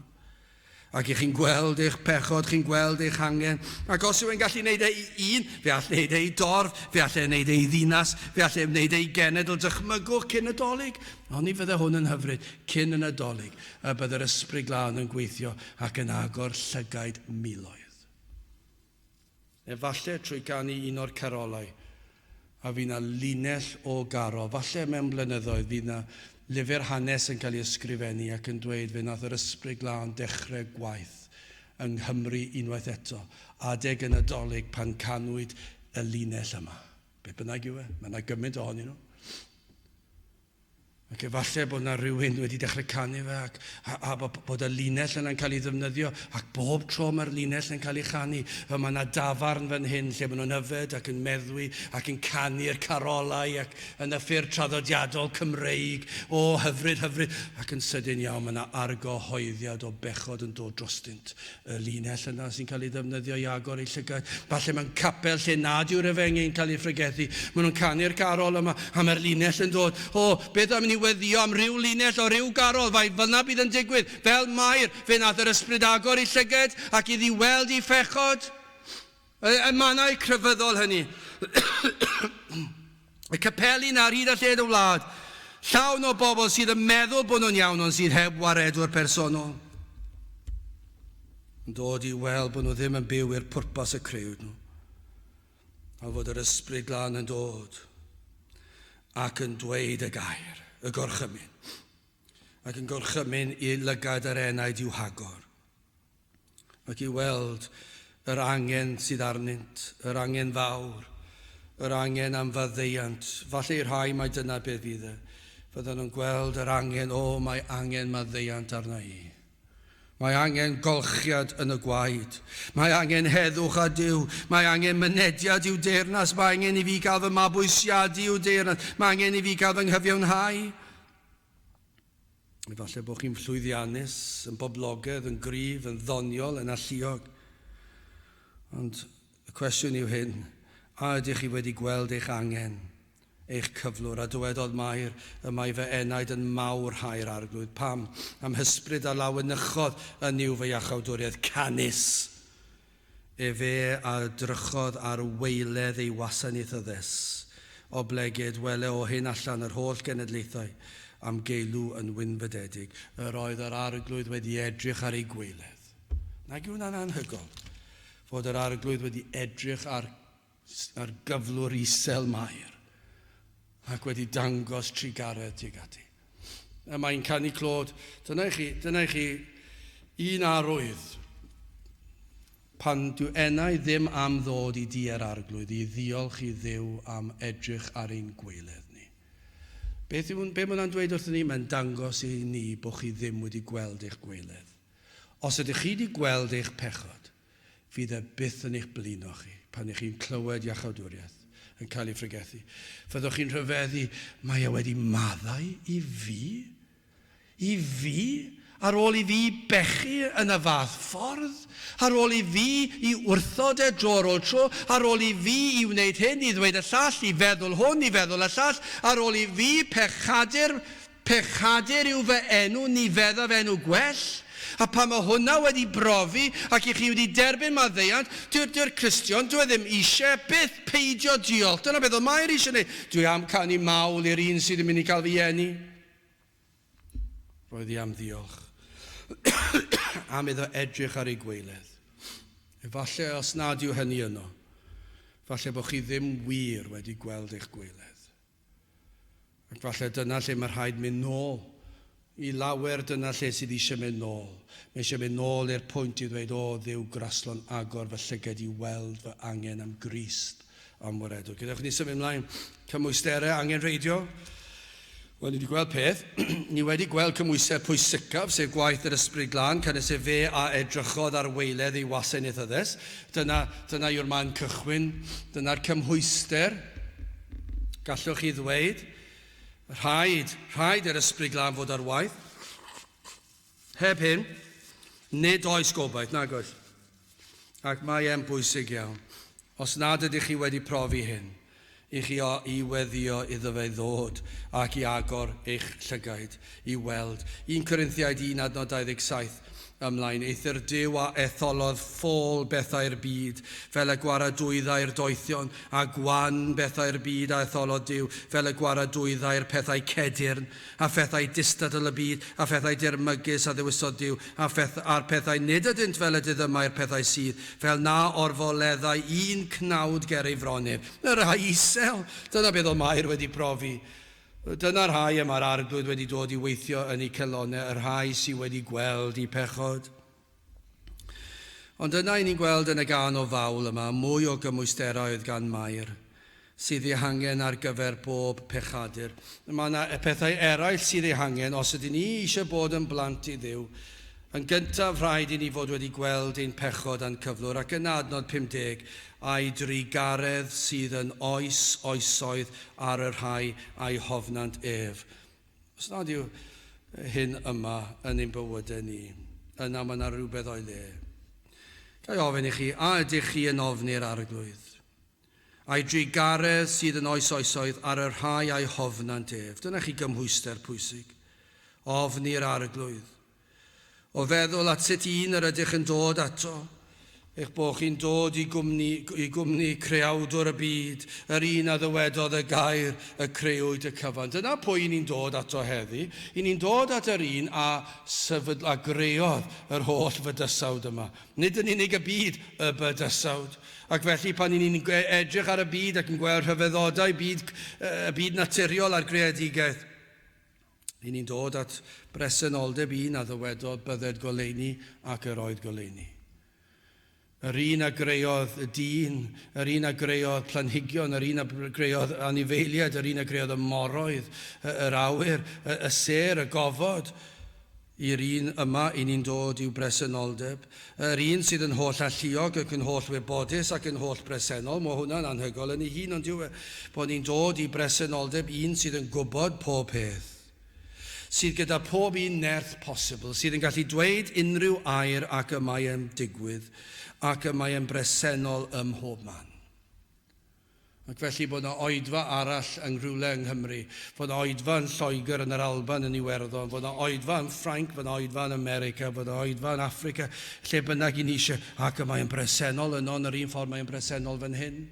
A: Ac i chi'n gweld eich pechod, chi'n gweld eich angen. Ac os yw e'n gallu wneud e i un, fe all wneud e i dorf, fe all e wneud e i ddinas, fe all e wneud e i genedl. Dychmygwch cyn y Dolig. Oni fydde hwn yn hyfryd, cyn y Nadolig, y bydde'r Ysbryd Glân yn gweithio ac yn agor llygaid miloedd. Efallai trwy ganu un o'r carolau, a fydd 'na linell o garol, falle mewn blynyddoedd fydd 'na lyfr hanes yn cael ei ysgrifennu ac yn dweud fe nath yr Ysbryd Glân dechrau gwaith yng Nghymru unwaith eto, adeg y Nadolig pan canwyd y linell yma. Be bynnag yw e, mae 'na gymaint ohonyn nhw. Ac efallai bod 'na rywun wedi dechrau canu fe ac a, a bod y linell yna'n cael ei ddefnyddio ac bob tro mae'r linell yn cael ei chanu, fel mae 'na dafarn fan hyn lle maen nhw'n yfed ac yn meddwi ac yn canu'r carolau ac yn y ffyrdd traddodiadol Cymreig, o hyfryd, hyfryd, ac yn sydyn iawn mae 'na argyhoeddiad o bechod yn dod drostynt. Y linell yna sy'n cael ei ddefnyddio i agor eu llygaid. Falle mewn capel lle nad yw'r efengyl yn cael ei phregethu. Maen nhw'n canu'r garol yma, a mae'r linell yn dod. O, beth am i ni weddïo am ryw linell o ryw garol? Fai fyna bydd yn digwydd. Fel Mair, fe nath yr ysbryd agor ei llygaid ac iddi weld ei phechod. Y, y mannau crefyddol hynny. Y capeli 'na ar hyd a lled y wlad, llawn o bobl sydd yn meddwl bod nhw'n iawn ond sydd heb waredwr personol. Yn dod i weld bod nhw ddim yn byw i'r pwrpas y crëwyd nhw. A fod yr Ysbryd Glân yn dod ac yn dweud y gair, y gorchymyn. Ac yn gorchymyn i lygad yr enaid i'w hagor. Ac i weld yr angen sydd arnynt, yr angen fawr, yr angen am faddeuant. Falle i rhai mai dyna beth fydd e. Fyddan nhw'n gweld yr angen, o, mae angen maddeuant arna i. Mae angen golchiad yn y gwaed. Mae angen heddwch â Duw. Mae angen mynediad i'w deyrnas. Mae angen i fi gael fy mabwysiadu i'w deyrnas. Mae angen i fi gael fy nghyfiawnhau. Efallai bod chi'n llwyddiannus, yn boblogaidd, yn gryf, yn ddoniol, yn alluog. Ond y cwestiwn yw hyn, a ydych chi wedi gweld eich angen, eich cyflwr? A dywedodd Mair, y mae fy enaid yn mawrhau'r Arglwydd. Pam? Am hysbryd a lawenychodd yn Nuw fy iachawdwriaeth, canys efe a drychodd ar waeledd ei wasanaethyddes, oblegid wele o hyn allan yr holl genedlaethau am geilw yn wynfydedig. Yr oedd yr Arglwydd wedi edrych ar ei gwaeledd. Nag yw hwnna'n anhygoel? Fod yr Arglwydd wedi edrych ar, ar gyflwr isel Mair ac wedi dangos trugaredd tuag ati. Y mae'n canu clod. Dyna i chi, dyna i chi un arwydd pan dyw enau ddim am ddod i di yr Arglwydd i ddiolch i Dduw am edrych ar ein gwaeledd ni. Beth yw, be mae hwnna'n dweud wrthyn ni? Mae'n dangos i ni bod chi ddim wedi gweld eich gwaeledd. Os ydych chi wedi gweld eich pechod, Fydd e byth yn eich blino chi pan ych chi'n clywed iachawdwriaeth yn cael ei phregethu. Fyddwch chi'n rhyfeddu, mae e wedi maddau i fi? I fi? Ar ôl i fi bechu yn y fath ffordd, ar ôl i fi i wrthod e dro ar ôl tro, ar ôl i fi i wneud hyn, i ddweud y llall, i feddwl hwn, i feddwl y llall, ar ôl i fi pechadur, pechadur yw fy enw, ni feddaf enw gwell. A pan mae hwnna wedi brofi ac i chi wedi derbyn maddeuant, dyw'r dyw Cristion, dyw e ddim eisiau byth peidio diolch. Dyna beth oedd Mair eisiau gwneud. Dwi am canu mawl i'r un sydd yn mynd i cael fy eni. Roedd hi am ddiolch am iddo edrych ar ei gwaeledd. Efallai os nad yw hynny yno, falle bod chi ddim wir wedi gweld eich gwaeledd. Ac falle dyna lle mae rhaid mynd nôl. I lawer dyna lle sydd eisiau mynd nôl. Mae eisiau mynd nôl i'r pwynt i ddweud, o Dduw graslon agor fy llyged i weld fy angen am Grist am waredwr. Gadewch ni symud ymlaen. Cymwysterau angenrheidiol. Wel, ni wedi gweld peth. Ni wedi gweld cymhwyster pwysicaf, sef gwaith yr Ysbryd Glân, canys efe a edrychodd ar waeledd ei wasanaethyddes. Dyna, dyna yw'r man cychwyn. Dyna'r cymhwyster. Gallwch chi ddweud, rhaid, rhaid i'r Ysbryd Glân fod ar waith. Heb hyn, nid oes gobaith, nag oes. Ac mae e'n bwysig iawn. Os nad ydych chi wedi profi hyn, i chi o i weddio iddo fe ddod ac i agor eich llygaid i weld. 1 Corinthiaid 1 adnod 27 ymlaen. Eithr Duw a etholodd ffôl bethau'r byd, fel y gwaradwyddai'r doethion, a gwan bethau'r byd a etholodd Duw, fel y gwaradwyddai'r pethau cedyrn, a phethau distadl y byd, a phethau dirmygus a ddewisodd Duw, a pheth, a'r pethau nid ydynt fel y diddymai'r pethau sydd, fel na orfoleddai un cnawd ger ei fron ef. Y rhai isel, dyna beth oedd Mair wedi profi. Dyna'r rhai y mae'r Arglwydd wedi dod i weithio yn eu calonnau, y rhai sydd wedi gweld eu pechod. Ond yna i ni'n gweld yn y gân o fawl yma mwy o gymwysterau oedd gan Mair, sydd eu hangen ar gyfer bob pechadur. Mae yna pethau eraill sydd eu hangen os ydyn ni eisiau bod yn blant i Dduw. Yn gyntaf, rhaid i ni fod wedi gweld ein pechod a'n cyflwr, ac yna adnod 50, a'i drugaredd sydd yn oes oesoedd ar y rhai a'i hofnant ef. Os nad yw hyn yma yn ein bywydau ni, yna mae yna rhywbeth o'i le. Ga i ofyn i chi, a ydych chi yn ofni'r Arglwydd? A'i drugaredd sydd yn oes oesoedd ar y rhai a'i hofnant ef. Dyna chi gymhwyster pwysig. Ofni'r Arglwydd. O feddwl at sut un yr ydych yn dod ato, eich bod chi'n dod i gwmni, i gwmni creawdwr y byd, yr un a ddywedodd y gair y creuwyd y cyfan. Dyna pwy i ni'n dod ato heddi. I ni'n dod at yr un a, sefydl, a greodd yr holl fydysawd yma. Nid yn unig y byd, y bydysawd. Ac felly pan i ni'n edrych ar y byd ac yn gweld rhyfeddodau byd, y byd naturiol a'r greadigaeth, I ni'n dod at bresenoldeb un a ddywedodd bydded goleuni ac yr oedd goleuni. Yr un a greodd y dyn, yr un a greodd planhigion, yr un a greodd anifeiliaid, yr un a greodd y moroedd, yr awyr, y sêr, y gofod, i'r un yma i ni'n dod i'w bresenoldeb. Yr un sydd yn holl alluog ac yn holl wybodus ac yn holl bresennol, mae hwnna'n anhygoel yn ei hun, ond yw e, bod ni'n dod i bresenoldeb un sydd yn gwybod pob peth, sydd gyda pob un nerth posibl, sydd yn gallu dweud unrhyw air ac y mae e'n digwydd, ac y mae e'n bresennol ym mhob man. Ac felly bod 'na oedfa arall yng nghrywle yng Nghymru, fod 'na oedfa yn Lloegr, yn yr Alban, yn Iwerddon, fod 'na oedfa yn Ffrainc, fod 'na oedfa yn America, fod 'na oedfa yn Affrica, lle bynnag i ni eisiau, ac y mae'n bresennol yno yn yr un ffordd mae'n bresennol fan hyn.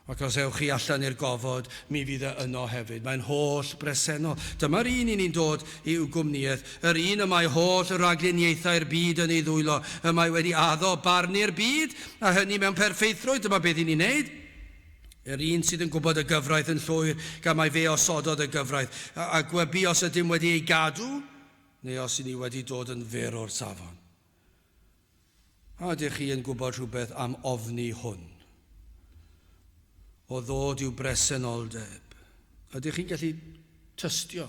A: Ac os ewch chi allan i'r gofod, mi fydd e yno hefyd. Mae'n holl bresennol. Dyma'r un i ni'n dod i'w gwmnïaeth, yr un y mae holl ragluniaethau'r byd yn ei ddwylo, y mae wedi addo barnu'r byd, A hynny mewn perffeithrwydd, dyma beth i ni'n neud. Yr un sydd yn gwybod y gyfraith yn llwyr, gan mai fe osododd y gyfraith, a, a gwybu os ydym wedi ei gadw, neu os i ni wedi dod yn fyr o'r safon. A ydych chi yn gwybod rhywbeth am ofni hwn? O ddod i'w bresenoldeb. Ydych chi'n gallu tystio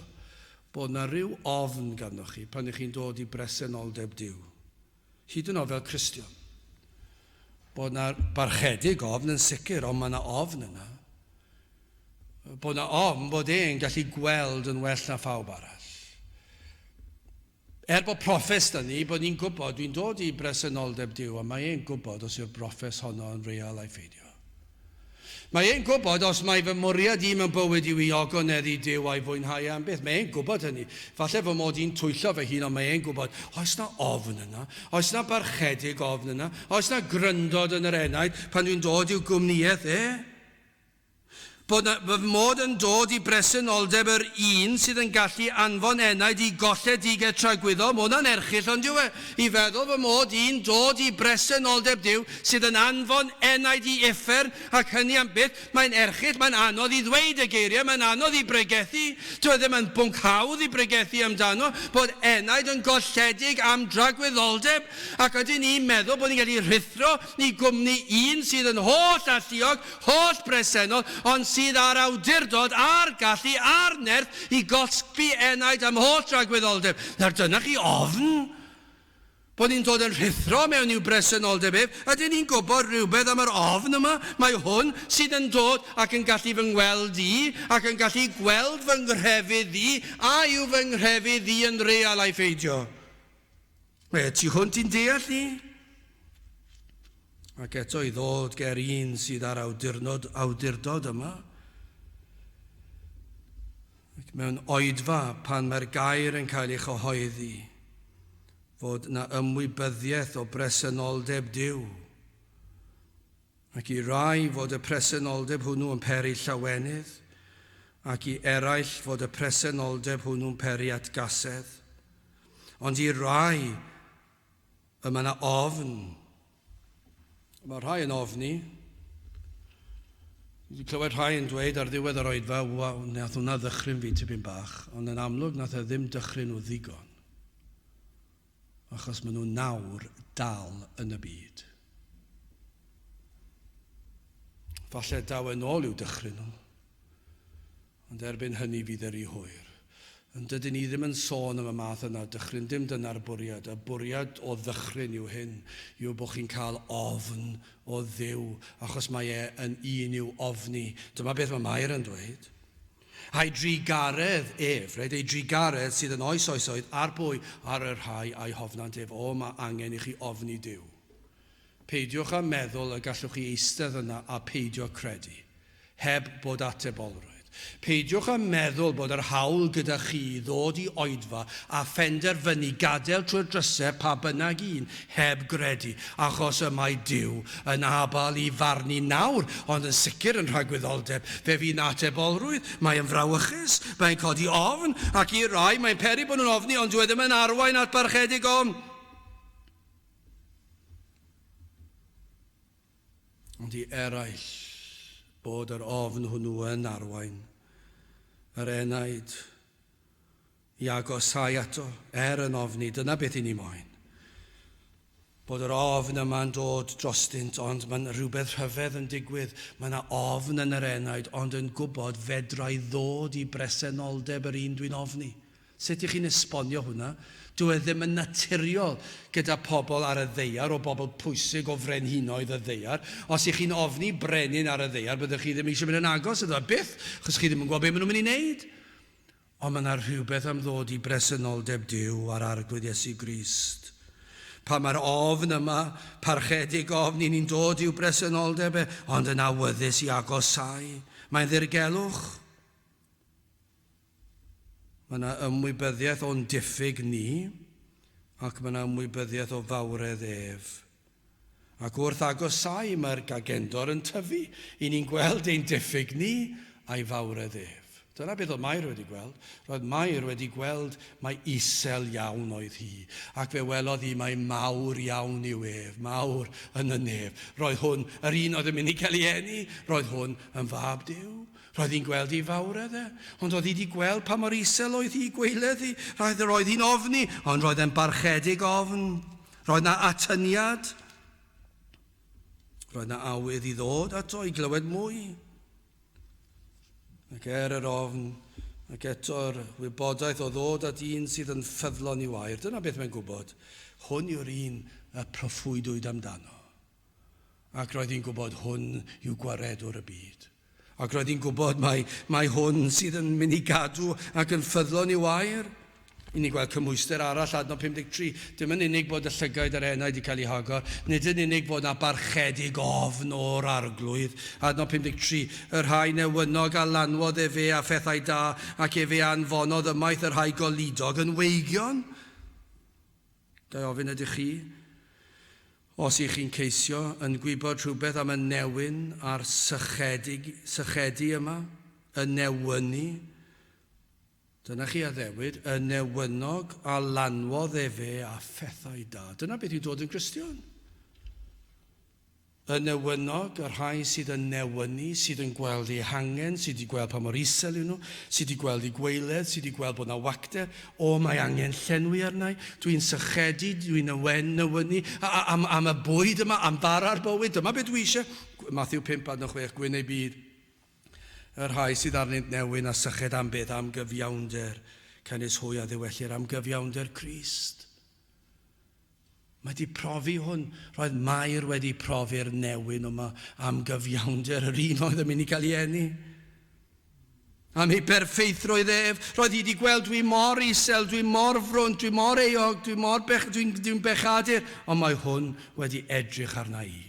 A: bod na rhyw ofn ganddoch chi pan ych chi'n dod i bresenoldeb Duw? Hyd yn oed fel Cristion. Bod 'na barchedig ofn yn sicr, ond mae 'na ofn yna. Bod 'na ofn bod e'n gallu gweld yn well na phawb arall. Er bod proffes da ni, bod ni'n gwybod, dwi'n dod i bresenoldeb Duw, a mae e'n gwybod os yw'r broffes honno yn real ai pheidio. Mae e'n gwybod os mai fy mwriad i mewn bywyd yw i ogoneddu Duw a'i fwynhau am byth. Mae e'n gwybod hynny. Falle fy mod i'n twyllo fy hun, ond mae e'n gwybod. Oes na ofn yna? Oes na barchedig ofn yna? Oes na gryndod yn yr enaid pan dwi'n dod i'w gwmnïaeth e? Bod na, fy mod yn dod i bresenoldeb yr un sydd yn gallu anfon enaid i golledigaeth tragwyddol, mae hwnna'n erchyll, ond yw e? I feddwl fy mod i'n dod i bresenoldeb Duw sydd yn anfon enaid i uffern, ac hynny am byth, mae'n erchyll, mae'n anodd i ddweud y geiriau, mae'n anodd i bregethu. Dyw e ddim yn bwnc hawdd i bregethu amdano, bod enaid yn golledig am dragwyddoldeb, ac ydyn ni'n meddwl bod ni'n gallu rhuthro i gwmni un sydd yn holl alluog, holl bresennol, ond sydd â'r awdurdod a'r gallu a'r nerth i gosbi enaid am holl dragwyddoldeb. Nawr dyna chi ofn bod ni'n dod yn rhuthro mewn i'w bresenoldeb ef. Ydyn ni'n gwybod rhywbeth am yr ofn yma? Mae hwn sydd yn dod ac yn gallu fy ngweld i, ac yn gallu gweld fy nghrefydd i, a yw fy nghrefydd i yn real ai pheidio? Mae e tu hwnt i'n deall ni. Ac eto i ddod ger un sydd â'r awdurnod, awdurdod yma. Ac mewn oedfa pan mae'r gair yn cael ei chyhoeddi, fod na ymwybyddiaeth o bresenoldeb Duw. Ac i rai fod y presenoldeb hwnnw yn peri llawenydd, ac i eraill fod y presenoldeb hwnnw'n peri atgasedd. Ond i rai Y mae yna ofn. Mae rhai yn ofni. Dwi wedi clywed rhai yn dweud ar ddiwedd yr oedfa, waw, nath hwnna ddychryn fi tipyn bach, ond yn amlwg nath e ddim dychryn nhw ddigon. Achos maen nhw nawr dal yn y byd. Falle daw e nôl i'w dychryn nhw. Ond erbyn hynny fydd e rhy hwyr. Ond dydyn ni ddim yn sôn am y math yna o dychryn, dim dyna'r bwriad. Y bwriad o ddychryn yw hyn, yw bod chi'n cael ofn o Dduw, achos mae e yn un i'w ofni. Dyma beth mae Mair yn dweud. A'i drugaredd ef, reit, ei drugaredd sydd yn oes oesoedd, ar bwy? Ar y rhai a'i hofnant ef. O, mae angen i chi ofni Duw. Peidiwch â meddwl y gallwch chi eistedd yna a pheidio credu, heb bod atebolrwydd. Peidiwch â meddwl bod yr hawl gyda chi i ddod i oedfa a phenderfynu gadael trwy'r drysau pa bynnag un, heb gredu, achos y mae Duw yn abal i farnu nawr, ond yn sicr yn rhagwyddoldeb. Fe fydd 'na atebolrwydd. Mae yn frawychus, mae'n codi ofn, ac i rai mae'n peri bod nhw'n ofni, ond dyw e ddim yn arwain at barchedig ofn. Ond i eraill, bod yr ofn hwnnw yn arwain yr enaid i agosáu ato, er yn ofni, dyna beth i ni moyn. Bod yr ofn yma'n dod drostynt, ond mae'n rhywbeth rhyfedd yn digwydd. Mae yna ofn yn yr enaid, ond yn gwybod fedrai ddod i bresenoldeb yr un dwi'n ofni. Sut y'ch chi'n esbonio hwnna? Dyw e ddim yn naturiol gyda pobl ar y ddaear, o bobl pwysig o frenhinoedd y ddaear. Os y'ch chi'n ofni brenin ar y ddaear, byddwch chi ddim eisiau mynd yn agos iddo fe, byth, achos chi ddim yn gwybod be maen nhw'n mynd i wneud. Ond mae yna rhywbeth am ddod i bresenoldeb Duw a'r Arglwydd Iesu Grist. Pan mae'r ofn yma, parchedig ofn, i ni'n dod i'w bresenoldeb e, ond yn awyddus i agosáu. Mae'n ddirgelwch. Mae yna ymwybyddiaeth o'n diffyg ni, ac mae yna ymwybyddiaeth o fawredd ef. Ac wrth agosáu mae'r gagendor yn tyfu, i ni'n gweld ein diffyg ni a'i fawredd ef. Dyna beth oedd Mair wedi gweld. Roedd Mair wedi gweld mai isel iawn oedd hi, ac fe welodd hi mai mawr iawn yw ef, mawr yn y nef. Roedd hwn, yr un oedd yn mynd i gael ei eni, roedd hwn yn fab Duw. Roedd hi'n gweld ei fawredd e, ond oedd hi wedi gweld pa mor isel oedd hi, gweiledd hi. Roedd, roedd hi'n ofni, ond roedd e'n barchedig ofn. Roedd na atyniad. Roedd na awydd i ddod ato i glywed mwy. Ac er yr ofn, ac eto'r wybodaeth o ddod at un sydd yn ffyddlon i'w air, dyna beth mae'n gwybod. Hwn yw'r un y proffwydwyd amdano. Ac roedd hi'n gwybod hwn yw gwaredwr y byd. Ac roedd hi'n gwybod mai, mai hwn sydd yn mynd i gadw ac yn ffyddlon i'w air. I ni gweld cymhwyster arall, adnod 53. Dim yn unig bod y llygaid a'r enaid wedi cael eu hagor, nid yn unig bod na barchedig ofn o'r arglwydd. Adnod 53. Y rhai newynog a lanwodd efe a phethau da, ac efe a anfonodd ymaith y rhai goludog yn weigion. Ga i ofyn ydych chi, os ych chi'n ceisio, yn gwybod rhywbeth am y newyn a'r sychedig, sychedu yma, y newynu? Dyna chi addewid, y newynog a lanwodd efe â phethau da. Dyna beth yw dod yn Gristion. Y newynog, y rhai sydd yn newynu, sydd yn gweld eu hangen, sydd wedi gweld pa mor isel yw nhw, sydd wedi gweld eu gwaeledd, sydd wedi gweld bod 'na wacter, o, mae angen llenwi arna i, dwi'n sychedu, dwi'n newynu am, am y bwyd yma, am fara'r bywyd, dyma beth dwi eisiau. Matthew 5 adnod 6, gwyn eu byd. Y rhai sydd arnynt newyn a syched am beth? Am gyfiawnder, canys hwy a ddiwellir am gyfiawnder Crist. Mae di profi hwn. Roedd Mair wedi profi'r newyn yma am gyfiawnder yr un oedd yn mynd i gael ei eni. Am ei berffeithrwydd ef. Roedd hi wedi gweld dwi mor isel, dwi mor frwnt, dwi mor euog, dwi mor bech, dwi'n dwi bechadur, ond mae hwn wedi edrych arna i.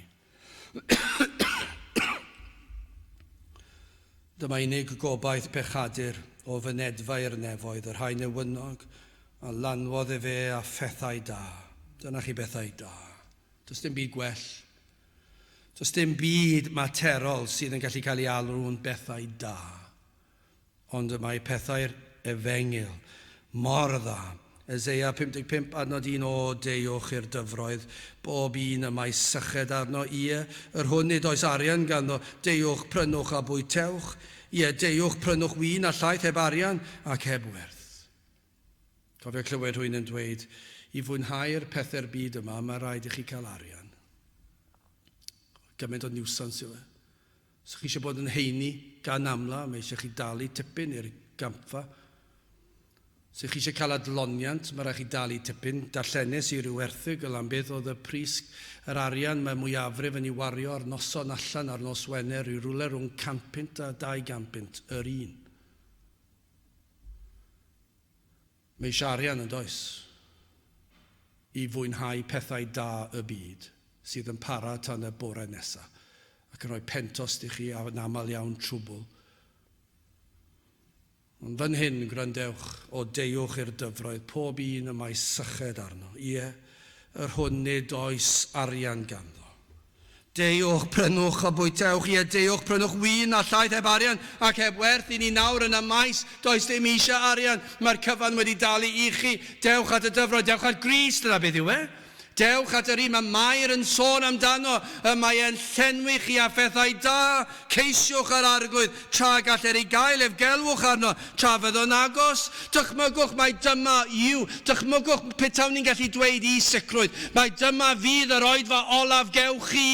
A: Dyma unig gobaith pechadur o fynedfa i'r nefoedd, y rhai newynog a lanwodd efe â phethau da. Dyna chi bethau da. Does dim byd gwell. Does dim byd materol sydd yn gallu cael ei alw'n bethau da. Ond y mae pethau'r Efengyl mor dda. Eseia 55 adnod 1 O, deuwch i'r dyfroedd, bob un y mae syched arno, ie, yr hwn nid oes arian ganddo, deuwch, prynwch a bwytewch, ie, deuwch, prynwch win a llaeth heb arian ac heb werth. Cofio clywed rhywun yn dweud, i fwynhau'r pethau'r byd yma, mae rhaid i chi cael arian. Gymaint o niwsans yw e. Os chi eisiau bod yn heini gan amla, mae eisiau chi dalu tipyn i'r gampfa. Os chi eisiau cael adloniant, mae rhaid chi dalu tipyn. Darllenes i ryw erthygl am beth oedd y pris, yr arian mae mwyafrif yn ei wario ar noson allan ar nos Wener, rhyw rywle rhwng 100 punt a 200 punt yr un. Mae eisiau arian yn does? I fwynhau pethau da y byd sydd yn para tan y bore nesa ac yn rhoi pentost i chi a yn aml iawn trwbl. Ond fan hyn, gwrandewch, o deuwch i'r dyfroedd, pob un y mae syched arno, ie, yr hwn nid oes arian ganddo. Deuwch, prynwch a bwytewch, ie, deuwch, prynwch win a llaeth heb arian ac heb werth i ni nawr yn y maes, does dim eisiau arian, mae'r cyfan wedi dalu i chi, dewch at y dyfroedd, dewch at Grist, dyna beth yw e. Dewch at yr un mae Mair yn sôn amdano, y mae e'n llenwi chi â phethau da, ceisiwch yr Arglwydd tra galler ei gael ef, gelwch arno tra fyddo'n agos. Dychmygwch mai dyma yw, dychmygwch petawn ni'n gallu dweud i sicrwydd, mai dyma fydd yr oedfa olaf gewch chi,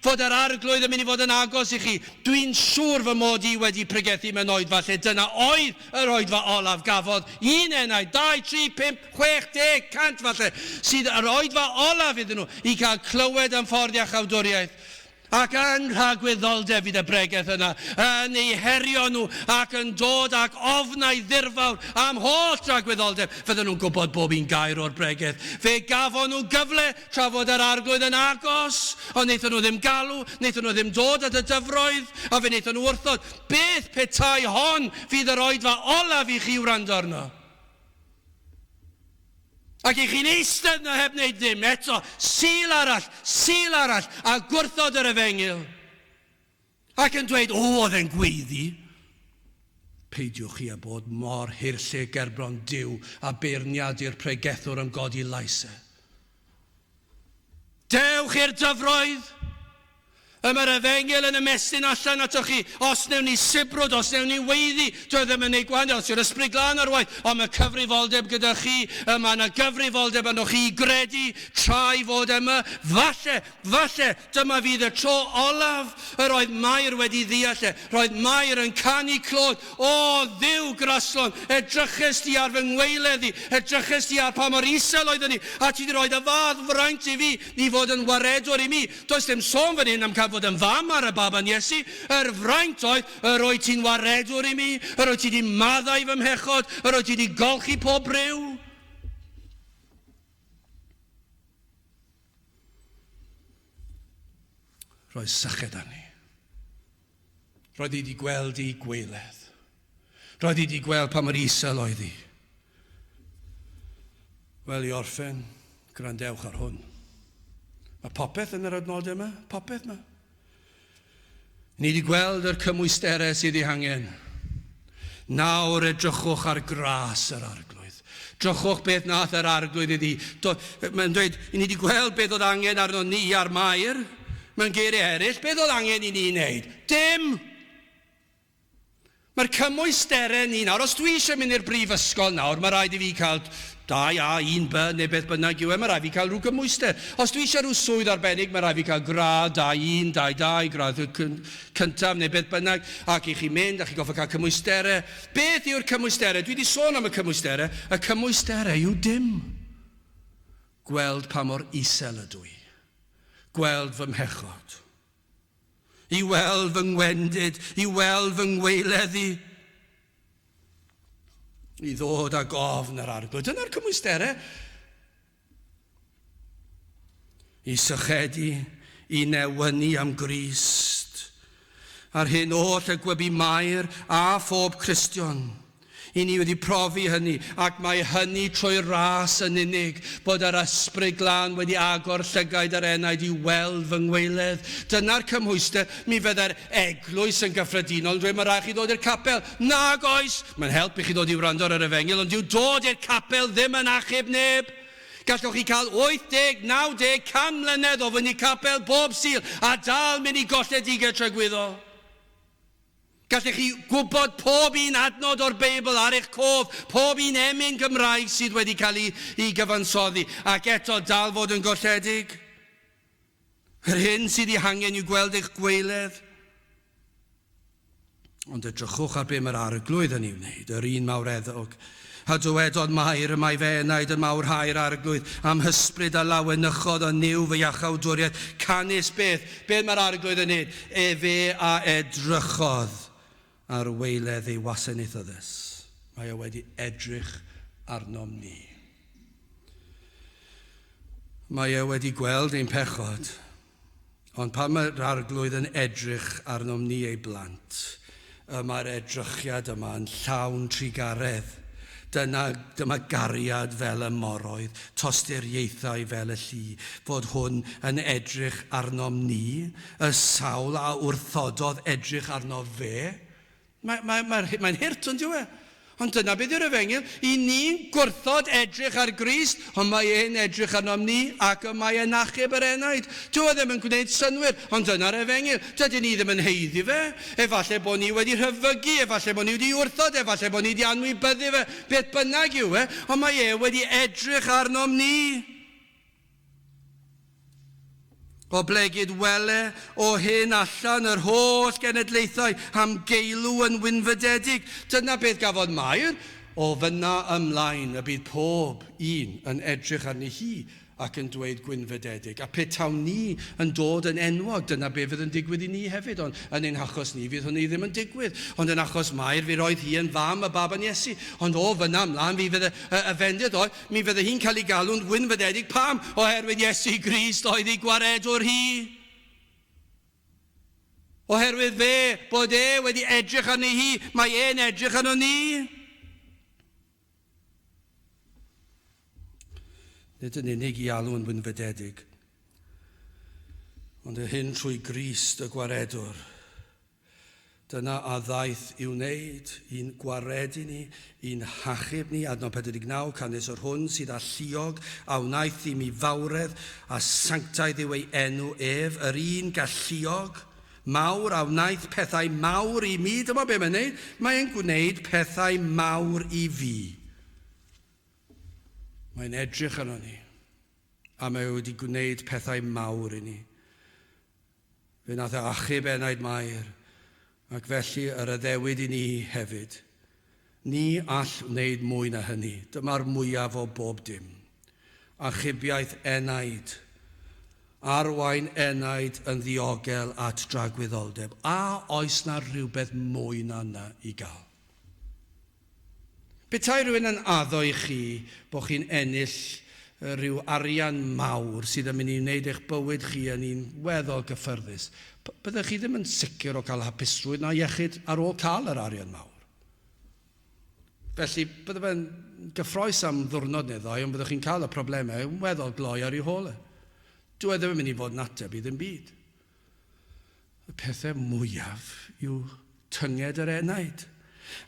A: fod yr Arglwydd yn mynd i fod yn agos i chi. Dwi'n siŵr fy mod i wedi pregethu mewn oedfa lle dyna oedd yr oedfa olaf gafodd un enaid, dau, tri, pump, chwech, deg, 100 falle, sydd yr oedfa olaf iddyn nhw i gael clywed am ffordd iachawdwriaeth. Ac yn rhagwyddoldeb fydd y bregeth yna, yn eu herio nhw ac yn dod ag ofnau ddirfawr am holl dragwyddoldeb. Fydden nhw'n gwybod bob un gair o'r bregeth. Fe gafon nhw gyfle tra fod yr Arglwydd yn agos, ond wnaethon nhw ddim galw, wnaethon nhw ddim dod at y dyfroedd, a fe wnaethon nhw wrthod. Beth petai hon fydd yr oedfa olaf i chi wrando arno? Ac i chi'n eistedd 'na heb wneud ddim, eto, Sul arall, Sul arall, a gwrthod yr efengyl. Ac yn dweud, o, oedd e'n gweiddi. Peidiwch chi â bod mor hirllug gerbron Duw a beirniadu'r pregethwr am godi lais e. Dewch i'r dyfroedd! Y mae'r efengyl yn ymestyn allan atoch chi. Os wnewn ni sibrwd, os wnewn ni weiddi, dyw e ddim yn wneud gwahaniaeth. Os yw'r Ysbryd Glân ar waith, ond mae cyfrifoldeb gyda chi. Y mae yna gyfrifoldeb arnoch chi i gredu tra i fod yma. Falle, falle, dyma fydd y tro olaf. Yr oedd Mair wedi ddeall e. Roedd Mair yn canu clod. O, Dduw graslon, edrychest di ar fy ngwaeledd i, edrychest di ar pa mor isel oeddwn i, a ti 'di rhoi dy fath fraint i fi i fod yn waredwr i mi. Does dim sôn fan hyn am cael fod yn fam ar y baban Iesu. Yr fraint oedd, yr wyt ti'n waredwr i mi, yr wyt ti 'di maddau fy mhechod, yr wyt ti 'di golchi pob briw. Roedd syched arni. Roedd hi wedi gweld ei gweiledd. Roedd hi wedi gweld pa mor isel oedd hi. Wel, i orffen, gwrandewch ar hwn. Mae popeth yn yr adnodau yma, popeth yma. Ni wedi gweld yr cymwysterau sydd ei hangen. Nawr edrychwch ar gras yr Arglwydd. Drychwch beth nath yr Arglwydd iddi. Mae'n dweud, ni wedi gweld beth oedd angen arno ni a'r Mair. Mewn geiriau eraill, beth oedd angen i ni wneud? Dim! Mae'r cymwysterau ni nawr, os dwi eisiau mynd i'r brifysgol nawr, mae rhaid i fi cael 2A, 1B neu beth bynnag yw e, mae rhaid i fi cael rhyw gymwyster. Os dwi eisiau rhyw swydd arbennig, mae rhaid i fi cael gradd 2, 1, 2, 2, gradd cyntaf neu beth bynnag, ac i chi mynd a chi goffa cael cymwysterau. Beth yw'r cymwysterau? Dwi wedi sôn am y cymwysterau. Y cymwysterau yw dim. Gweld pa mor isel ydw i. Gweld fy mhechod. I weld fy ngwendid, i weld fy ngweiledd i. I ddod ag ofn yr Arglwydd. Dyna'r cymwysterau. I sychedu, i newynu am Grist. Ar hyn oll y gwybu Mair a phob Cristion. I ni wedi profi hynny, ac mae hynny trwy ras yn unig, bod yr Ysbryd Glân wedi agor llygaid yr enaid i weld fy ngwaeledd. Dyna'r cymhwyster. Mi fydde'r eglwys yn gyffredinol yn dweud, mae rhaid chi ddod i'r capel. Nag oes! Mae'n help i chi ddod i wrando ar yr efengyl, ond dyw dod i'r capel ddim yn achub neb. Gallwch chi cael 80, 90, 100 mlynedd o fyny capel bob Sul a dal mynd i golledigaeth tragwyddol. Gallech chi gwybod pob un adnod o'r Beibl ar eich cof, pob un emyn Gymraeg sydd wedi cael ei, ei gyfansoddi, ac eto dal fod yn golledig. Yr hyn sydd ei hangen yw gweld eich gweiledd. Ond edrychwch ar be mae'r Arglwydd yn ei wneud, yr un mawreddog. A dywedodd Mair, y mae fy enaid yn mawrhau'r Arglwydd, am hysbryd a lawenychodd yn Nuw fy iachawdwriaeth. Canys beth? Beth mae'r Arglwydd yn neud? Efe a edrychodd ar waeledd ei wasanaethyddes. Mae o wedi edrych arnom ni. Mae e wedi gweld ein pechod. Ond pan mae'r Arglwydd yn edrych arnom ni ei blant, y mae'r edrychiad yma yn llawn trugaredd. Dyna, dyma gariad fel y moroedd, tosturiaethau fel y llu, fod hwn yn edrych arnom ni, y sawl a wrthododd edrych arno fe. Mae, mae, mae, mae'n hurt, ond yw e? Ond dyna beth yw'r efengyl. I ni'n gwrthod edrych ar Grist, ond mae e'n edrych arnom ni ac y mae e'n achub yr enaid. Dyw e ddim yn gwneud synnwyr, ond dyna'r efengyl. Dydyn ni ddim yn haeddu fe. Efallai bod ni wedi rhyfygu, efallai bod ni wedi wrthod, efallai bod ni wedi anwybyddu fe, beth bynnag yw e, ond mae e wedi edrych arnom ni. Oblegid wele o hyn allan yr holl genedlaethau am geilw yn wynfydedig. Dyna beth gafodd Mair. O fyna ymlaen y bydd pob un yn edrych arni hi ac yn dweud gwynfydedig. A petawn ni yn dod yn enwog, dyna be fydd yn digwydd i ni hefyd, ond yn ein hachos ni fydd hynny ddim yn digwydd. Ond yn achos Mair, fi roedd hi yn fam y baban Iesu. Ond o fyna ymlaen fi fydd y, y, y fendith oedd, Mi fydde hi'n cael ei galw'n wynfydedig. Pam? Oherwydd Iesu Grist oedd ei gwaredwr hi. Oherwydd fe, bod e wedi edrych arni hi, mae e'n edrych arno ni. Nid yn unig i alw'n wynfydedig, ond y hyn trwy Grist y gwaredwr. Dyna a ddaeth i'w wneud, i'n gwaredu ni, i'n hachub ni, adnod 49, canys yr hwn sydd alluog a wnaeth i mi fawredd a sanctaidd yw ei enw ef, yr un galluog, mawr a wnaeth pethau mawr i mi. Dyma be mae'n wneud, mae'n gwneud pethau mawr i fi. Mae'n edrych arno ni, a mae wedi gwneud pethau mawr i ni. Fe wnaeth e achub enaid Mair, ac felly yr addewid i ni hefyd. Ni all wneud mwy na hynny. Dyma'r mwyaf o bob dim. Achubiaeth enaid. Arwain enaid yn ddiogel at dragwyddoldeb. A oes 'na rhywbeth mwy na 'na i gael? Petai rhywun yn addo i chi bod chi'n ennill rhyw arian mawr sydd yn mynd i wneud eich bywyd chi yn un weddol gyffyrddus, byddech chi ddim yn sicr o gael hapusrwydd na iechyd ar ôl cael yr arian mawr. Felly, bydde fe'n gyffroes am ddwrnod neu ddau, ond byddwch chi'n cael y problemau yn weddol gloi ar ei hôl e. Dyw e ddim yn mynd i fod yn ateb i ddim byd. Y pethau mwyaf yw tynged yr enaid.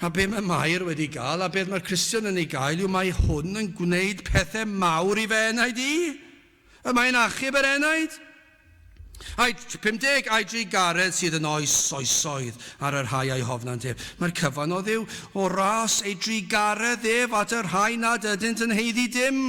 A: A be mae Mair wedi gael, a beth mae'r Cristion yn ei gael, yw mae hwn yn gwneud pethau mawr i fy enaid i. Y mae'n achub yr enaid. Ai 50, ai drugaredd sydd yn oes oesoedd ar y rhai a'i hofnant ef. Mae'r cyfan o Dduw, o ras ei drugaredd ef at y rhai nad ydynt yn haeddu dim.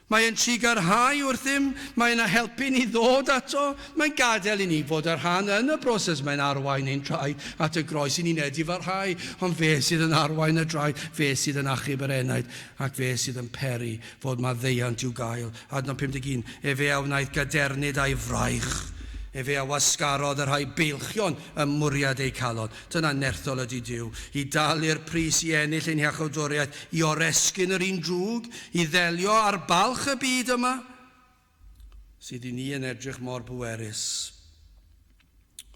A: Mae e'n trugarhau wrthym, mae e'n helpu ni ddod ato, mae'n gadael i ni fod â rhan yn y broses, mae'n arwain ein traed at y groes i ni'n edifarhau, ond fe sydd yn arwain y draed, fe sydd yn achub yr enaid, ac fe sydd yn peri fod maddeuant i'w gael. Adnod 51, Efe a wnaeth gadernid a'i fraich. Efe a wasgarodd y rhai beilchion ym mwriad eu calon. Dyna nerthol ydy Duw, i dalu'r pris i ennill ein hiachawdwriaeth, i oresgyn yr un drwg, i ddelio â'r balch y byd yma, sydd i ni yn edrych mor bwerus.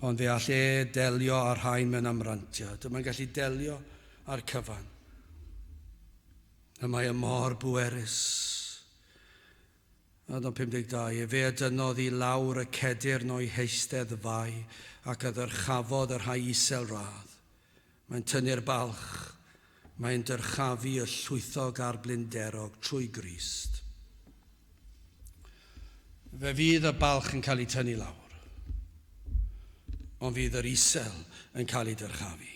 A: Ond fe all e delio â'r rhain mewn amrantiad. Mae'n gallu delio â'r cyfan. Y mae e mor bwerus. Adnod 52, Efe a dynnodd i lawr y cedyrn o'i heisteddfau ac a ddyrchafodd y rhai isel radd. Mae'n tynnu'r balch, mae'n dyrchafu y llwythog a'r blinderog trwy Grist. Fe fydd y balch yn cael ei tynnu lawr, ond fydd yr isel yn cael ei dyrchafu.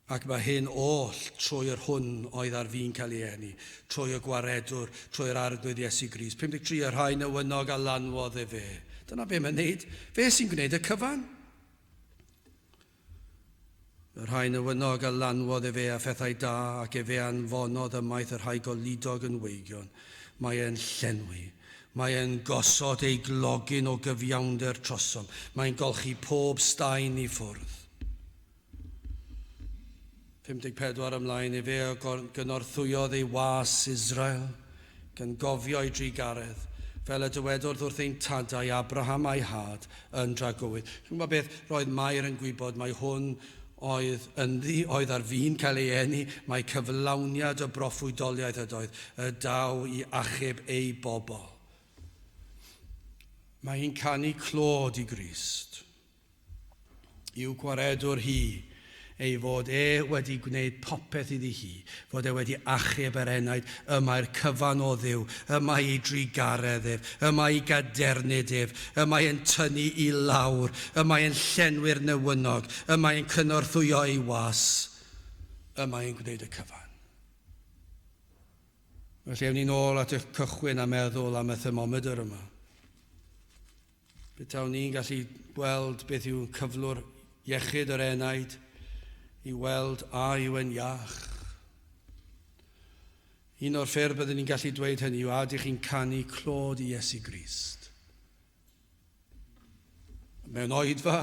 A: Ac mae hyn oll trwy yr hwn oedd ar fin cael ei eni, trwy y Gwaredwr, trwy'r Arglwydd Iesu Grist. 53, y rhai newynog a lanwodd efe. Dyna be mae'n neud. Fe sy'n gwneud y cyfan. Y rhai newynog a lanwodd efe a phethau da, ac efe anfonodd ymaith y rhai goludog yn weigion. Mae e'n llenwi. Mae e'n gosod ei glogyn o gyfiawnder trosom. Mae'n golchi pob staen i ffwrdd. 54 ymlaen, efe a gynorthwyodd ei was Israel, gan gofio ei drugaredd, fel y dywedodd wrth ein tadau Abraham a'i had yn dragywydd. Chi'n gwybod beth, roedd Mair yn gwybod mai hwn oedd ynddi, oedd ar fin cael ei eni, mai cyflawniad y broffwydoliaeth ydoedd, y daw i achub ei bobl. Mae hi'n canu clod i Grist. I'w gwaredwr hi, ei fod e wedi gwneud popeth iddi hi, fod e wedi achub yr enaid, y mae'r cyfan o Dduw, y mae ei drugaredd ef, y mae ei gadernid ef, y mae e'n tynnu i lawr, y mae e'n llenwi'r newynog, y mae e'n cynorthwyo ei was, y mae e'n gwneud y cyfan. Felly, ewn ni'n ôl at y cychwyn a meddwl am y thermomedr yma. Petawn ni'n gallu gweld beth yw cyflwr iechyd yr enaid, i weld a yw e'n iach. Un o'r ffyrdd byddwn ni'n gallu dweud hynny yw a ydych chi'n canu clod i Iesu Grist. Mewn oedfa,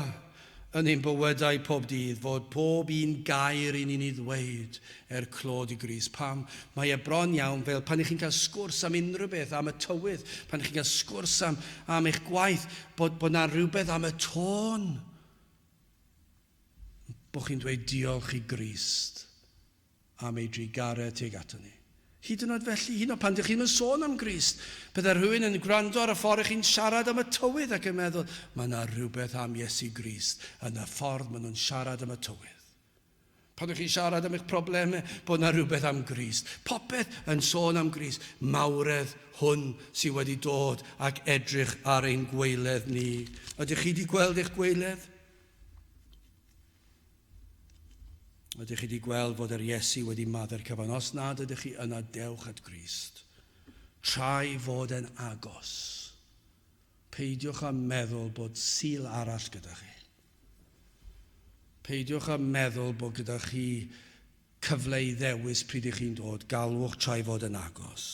A: yn ein bywydau pob dydd, fod pob un gair i ni'n ei ddweud er clod i Grist. Pam? Mae e bron iawn fel pan ych chi'n cael sgwrs am unrhyw beth, am y tywydd, pan ych chi'n cael sgwrs am, am eich gwaith, bod, bod 'na rhywbeth am y tôn. Bod chi'n dweud diolch i Grist am ei drugaredd tuag aton ni. Hyd yn oed felly, hyd yn oed pan dych chi'm yn sôn am Grist, bydde rhywun yn gwrando ar y ffordd ych chi'n siarad am y tywydd ac yn meddwl, mae yna rhywbeth am Iesu Grist yn y ffordd maen nhw'n siarad am y tywydd. Pan ych chi'n siarad am eich problemau, bod yna rhywbeth am Grist. Popeth yn sôn am Grist. Mawredd hwn sydd wedi dod ac edrych ar ein gwaeledd ni. Ydych chi wedi gweld eich gwaeledd? Ydych chi wedi gweld fod yr Iesu wedi maddau'r cyfan? Os nad ydych chi, yna dewch at Grist. Trai fod yn agos. Peidiwch â meddwl bod Sul arall gyda chi. Peidiwch â meddwl bod gyda chi cyfle i ddewis pryd ych chi'n dod. Galwch trai fod yn agos.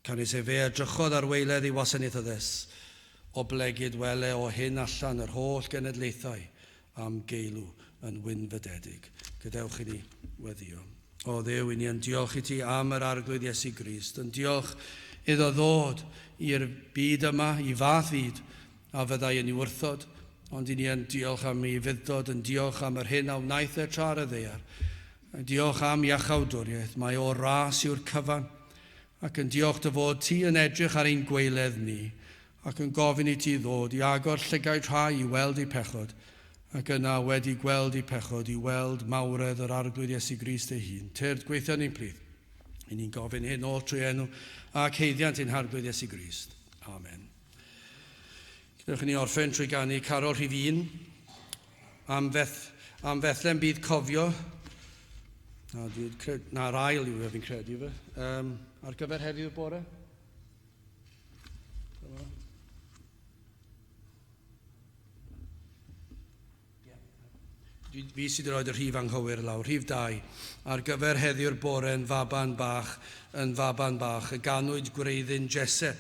A: Canys efe a drychodd ar waeledd ei wasanaethyddes, oblegid wele o hyn allan yr holl genedlaethau am geilw yn wynfydedig. Gadewch i ni weddïo. O Dduw, i ni yn diolch i ti am yr Arglwydd Iesu Grist, yn diolch iddo ddod i'r byd yma, i fath fyd, a fyddai yn ei wrthod, ond i ni yn diolch am ei fuddod, yn diolch am yr hyn a wnaeth e tra ar y ddaear. Yn diolch am iachawdwriaeth, mae o ras yw'r cyfan, ac yn diolch dy fod ti yn edrych ar ein gwaeledd ni, ac yn gofyn i ti ddod i agor llygaid rhai i weld eu pechod, ac yna wedi gweld eu pechod i weld mawredd yr Arglwydd Iesu Grist ei hun. Tyrd, gweithio yn ein plith. I ni'n gofyn hyn oll trwy enw ac haeddiant ein Harglwydd Iesu Grist. Amen. Gwnewch i ni orffen trwy ganu carol rhif 1. Am, Beth, am Fethlem bydd cofio. Na, dwi'n cred, na'r ail yw e fi'n credu fe. Ar gyfer heddiw'r bore. Fi sydd wedi rhoi y rhif anghywir lawr, rhif 2. Ar gyfer heddiw'r bore yn faban bach, yn faban bach, y ganwyd gwreiddyn Jesse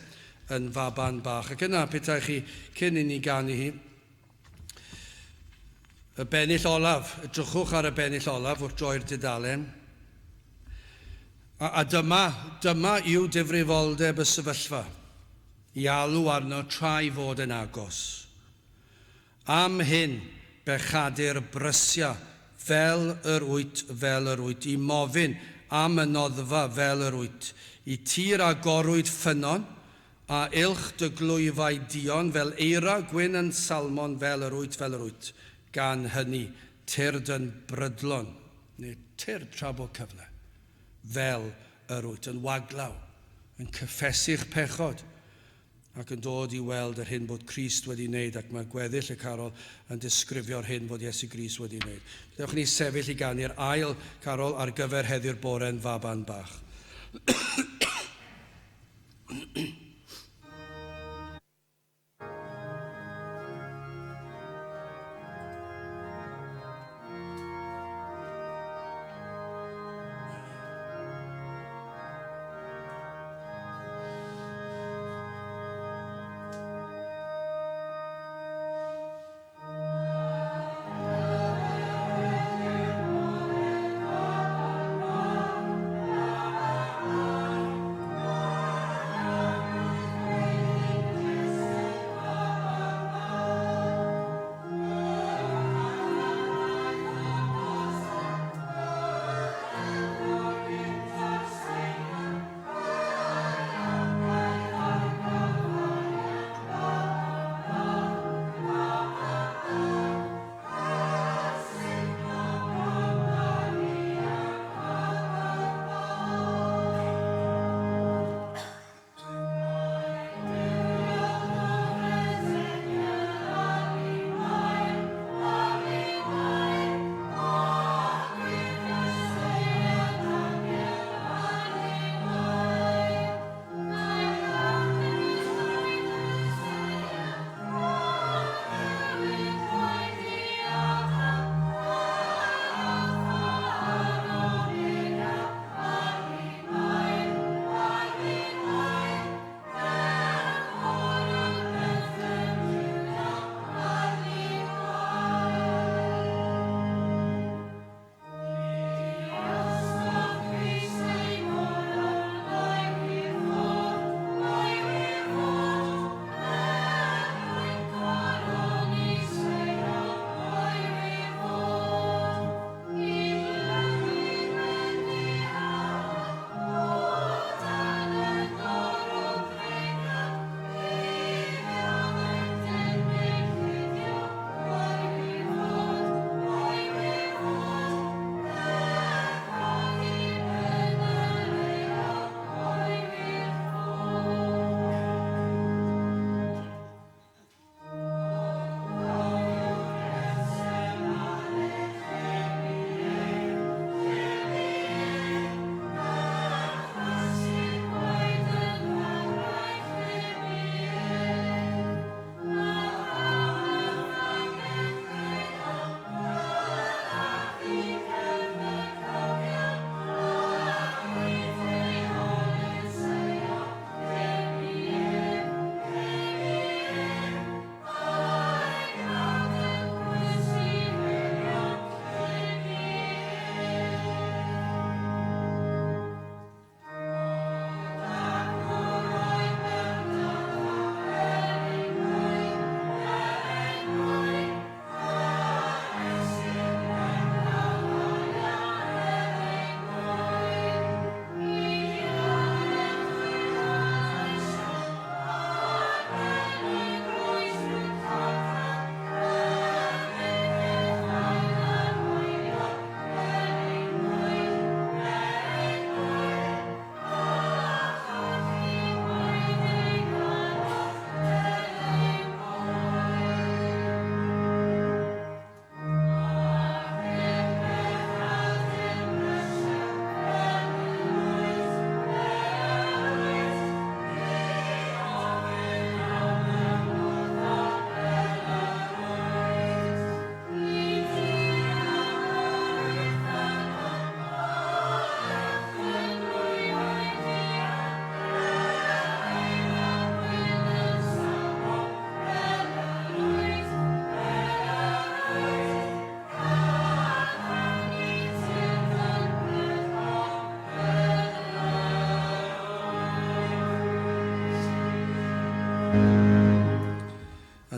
A: yn faban bach. Ac yna, petai chi cyn i ni ganu hi, y bennill olaf, edrychwch ar y bennill olaf wrth droi'r dudalen. A dyma, dyma yw difrifoldeb y sefyllfa, i alw arno tra i fod yn agos. Am hyn, bechadur brysia, fel yr wyt, fel yr wyt, i mofyn am y noddfa fel yr wyt, i tir agorwyd ffynnon, a ilch dy glwyfau duon fel eira gwyn yn Salmon fel yr wyt, fel yr wyt, gan hynny, tyrd yn brydlon, neu tyrd tra bod cyfle, fel yr wyt, yn waglaw, yn cyffesu'ch pechod, ac yn dod i weld yr hyn bod Crist wedi wneud, ac mae gweddill y carol yn disgrifio'r hyn bod Iesu Grist wedi wneud. Dewch ni sefyll i ganu'r ail carol ar gyfer heddiw'r bore'n faban bach.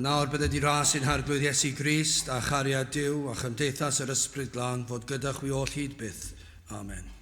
A: A nawr bydde di ras i'n harglwydd Iesu Grist a chariad Duw a chymdeithas yr Ysbryd Glân fod gyda chwi oll hyd byth. Amen.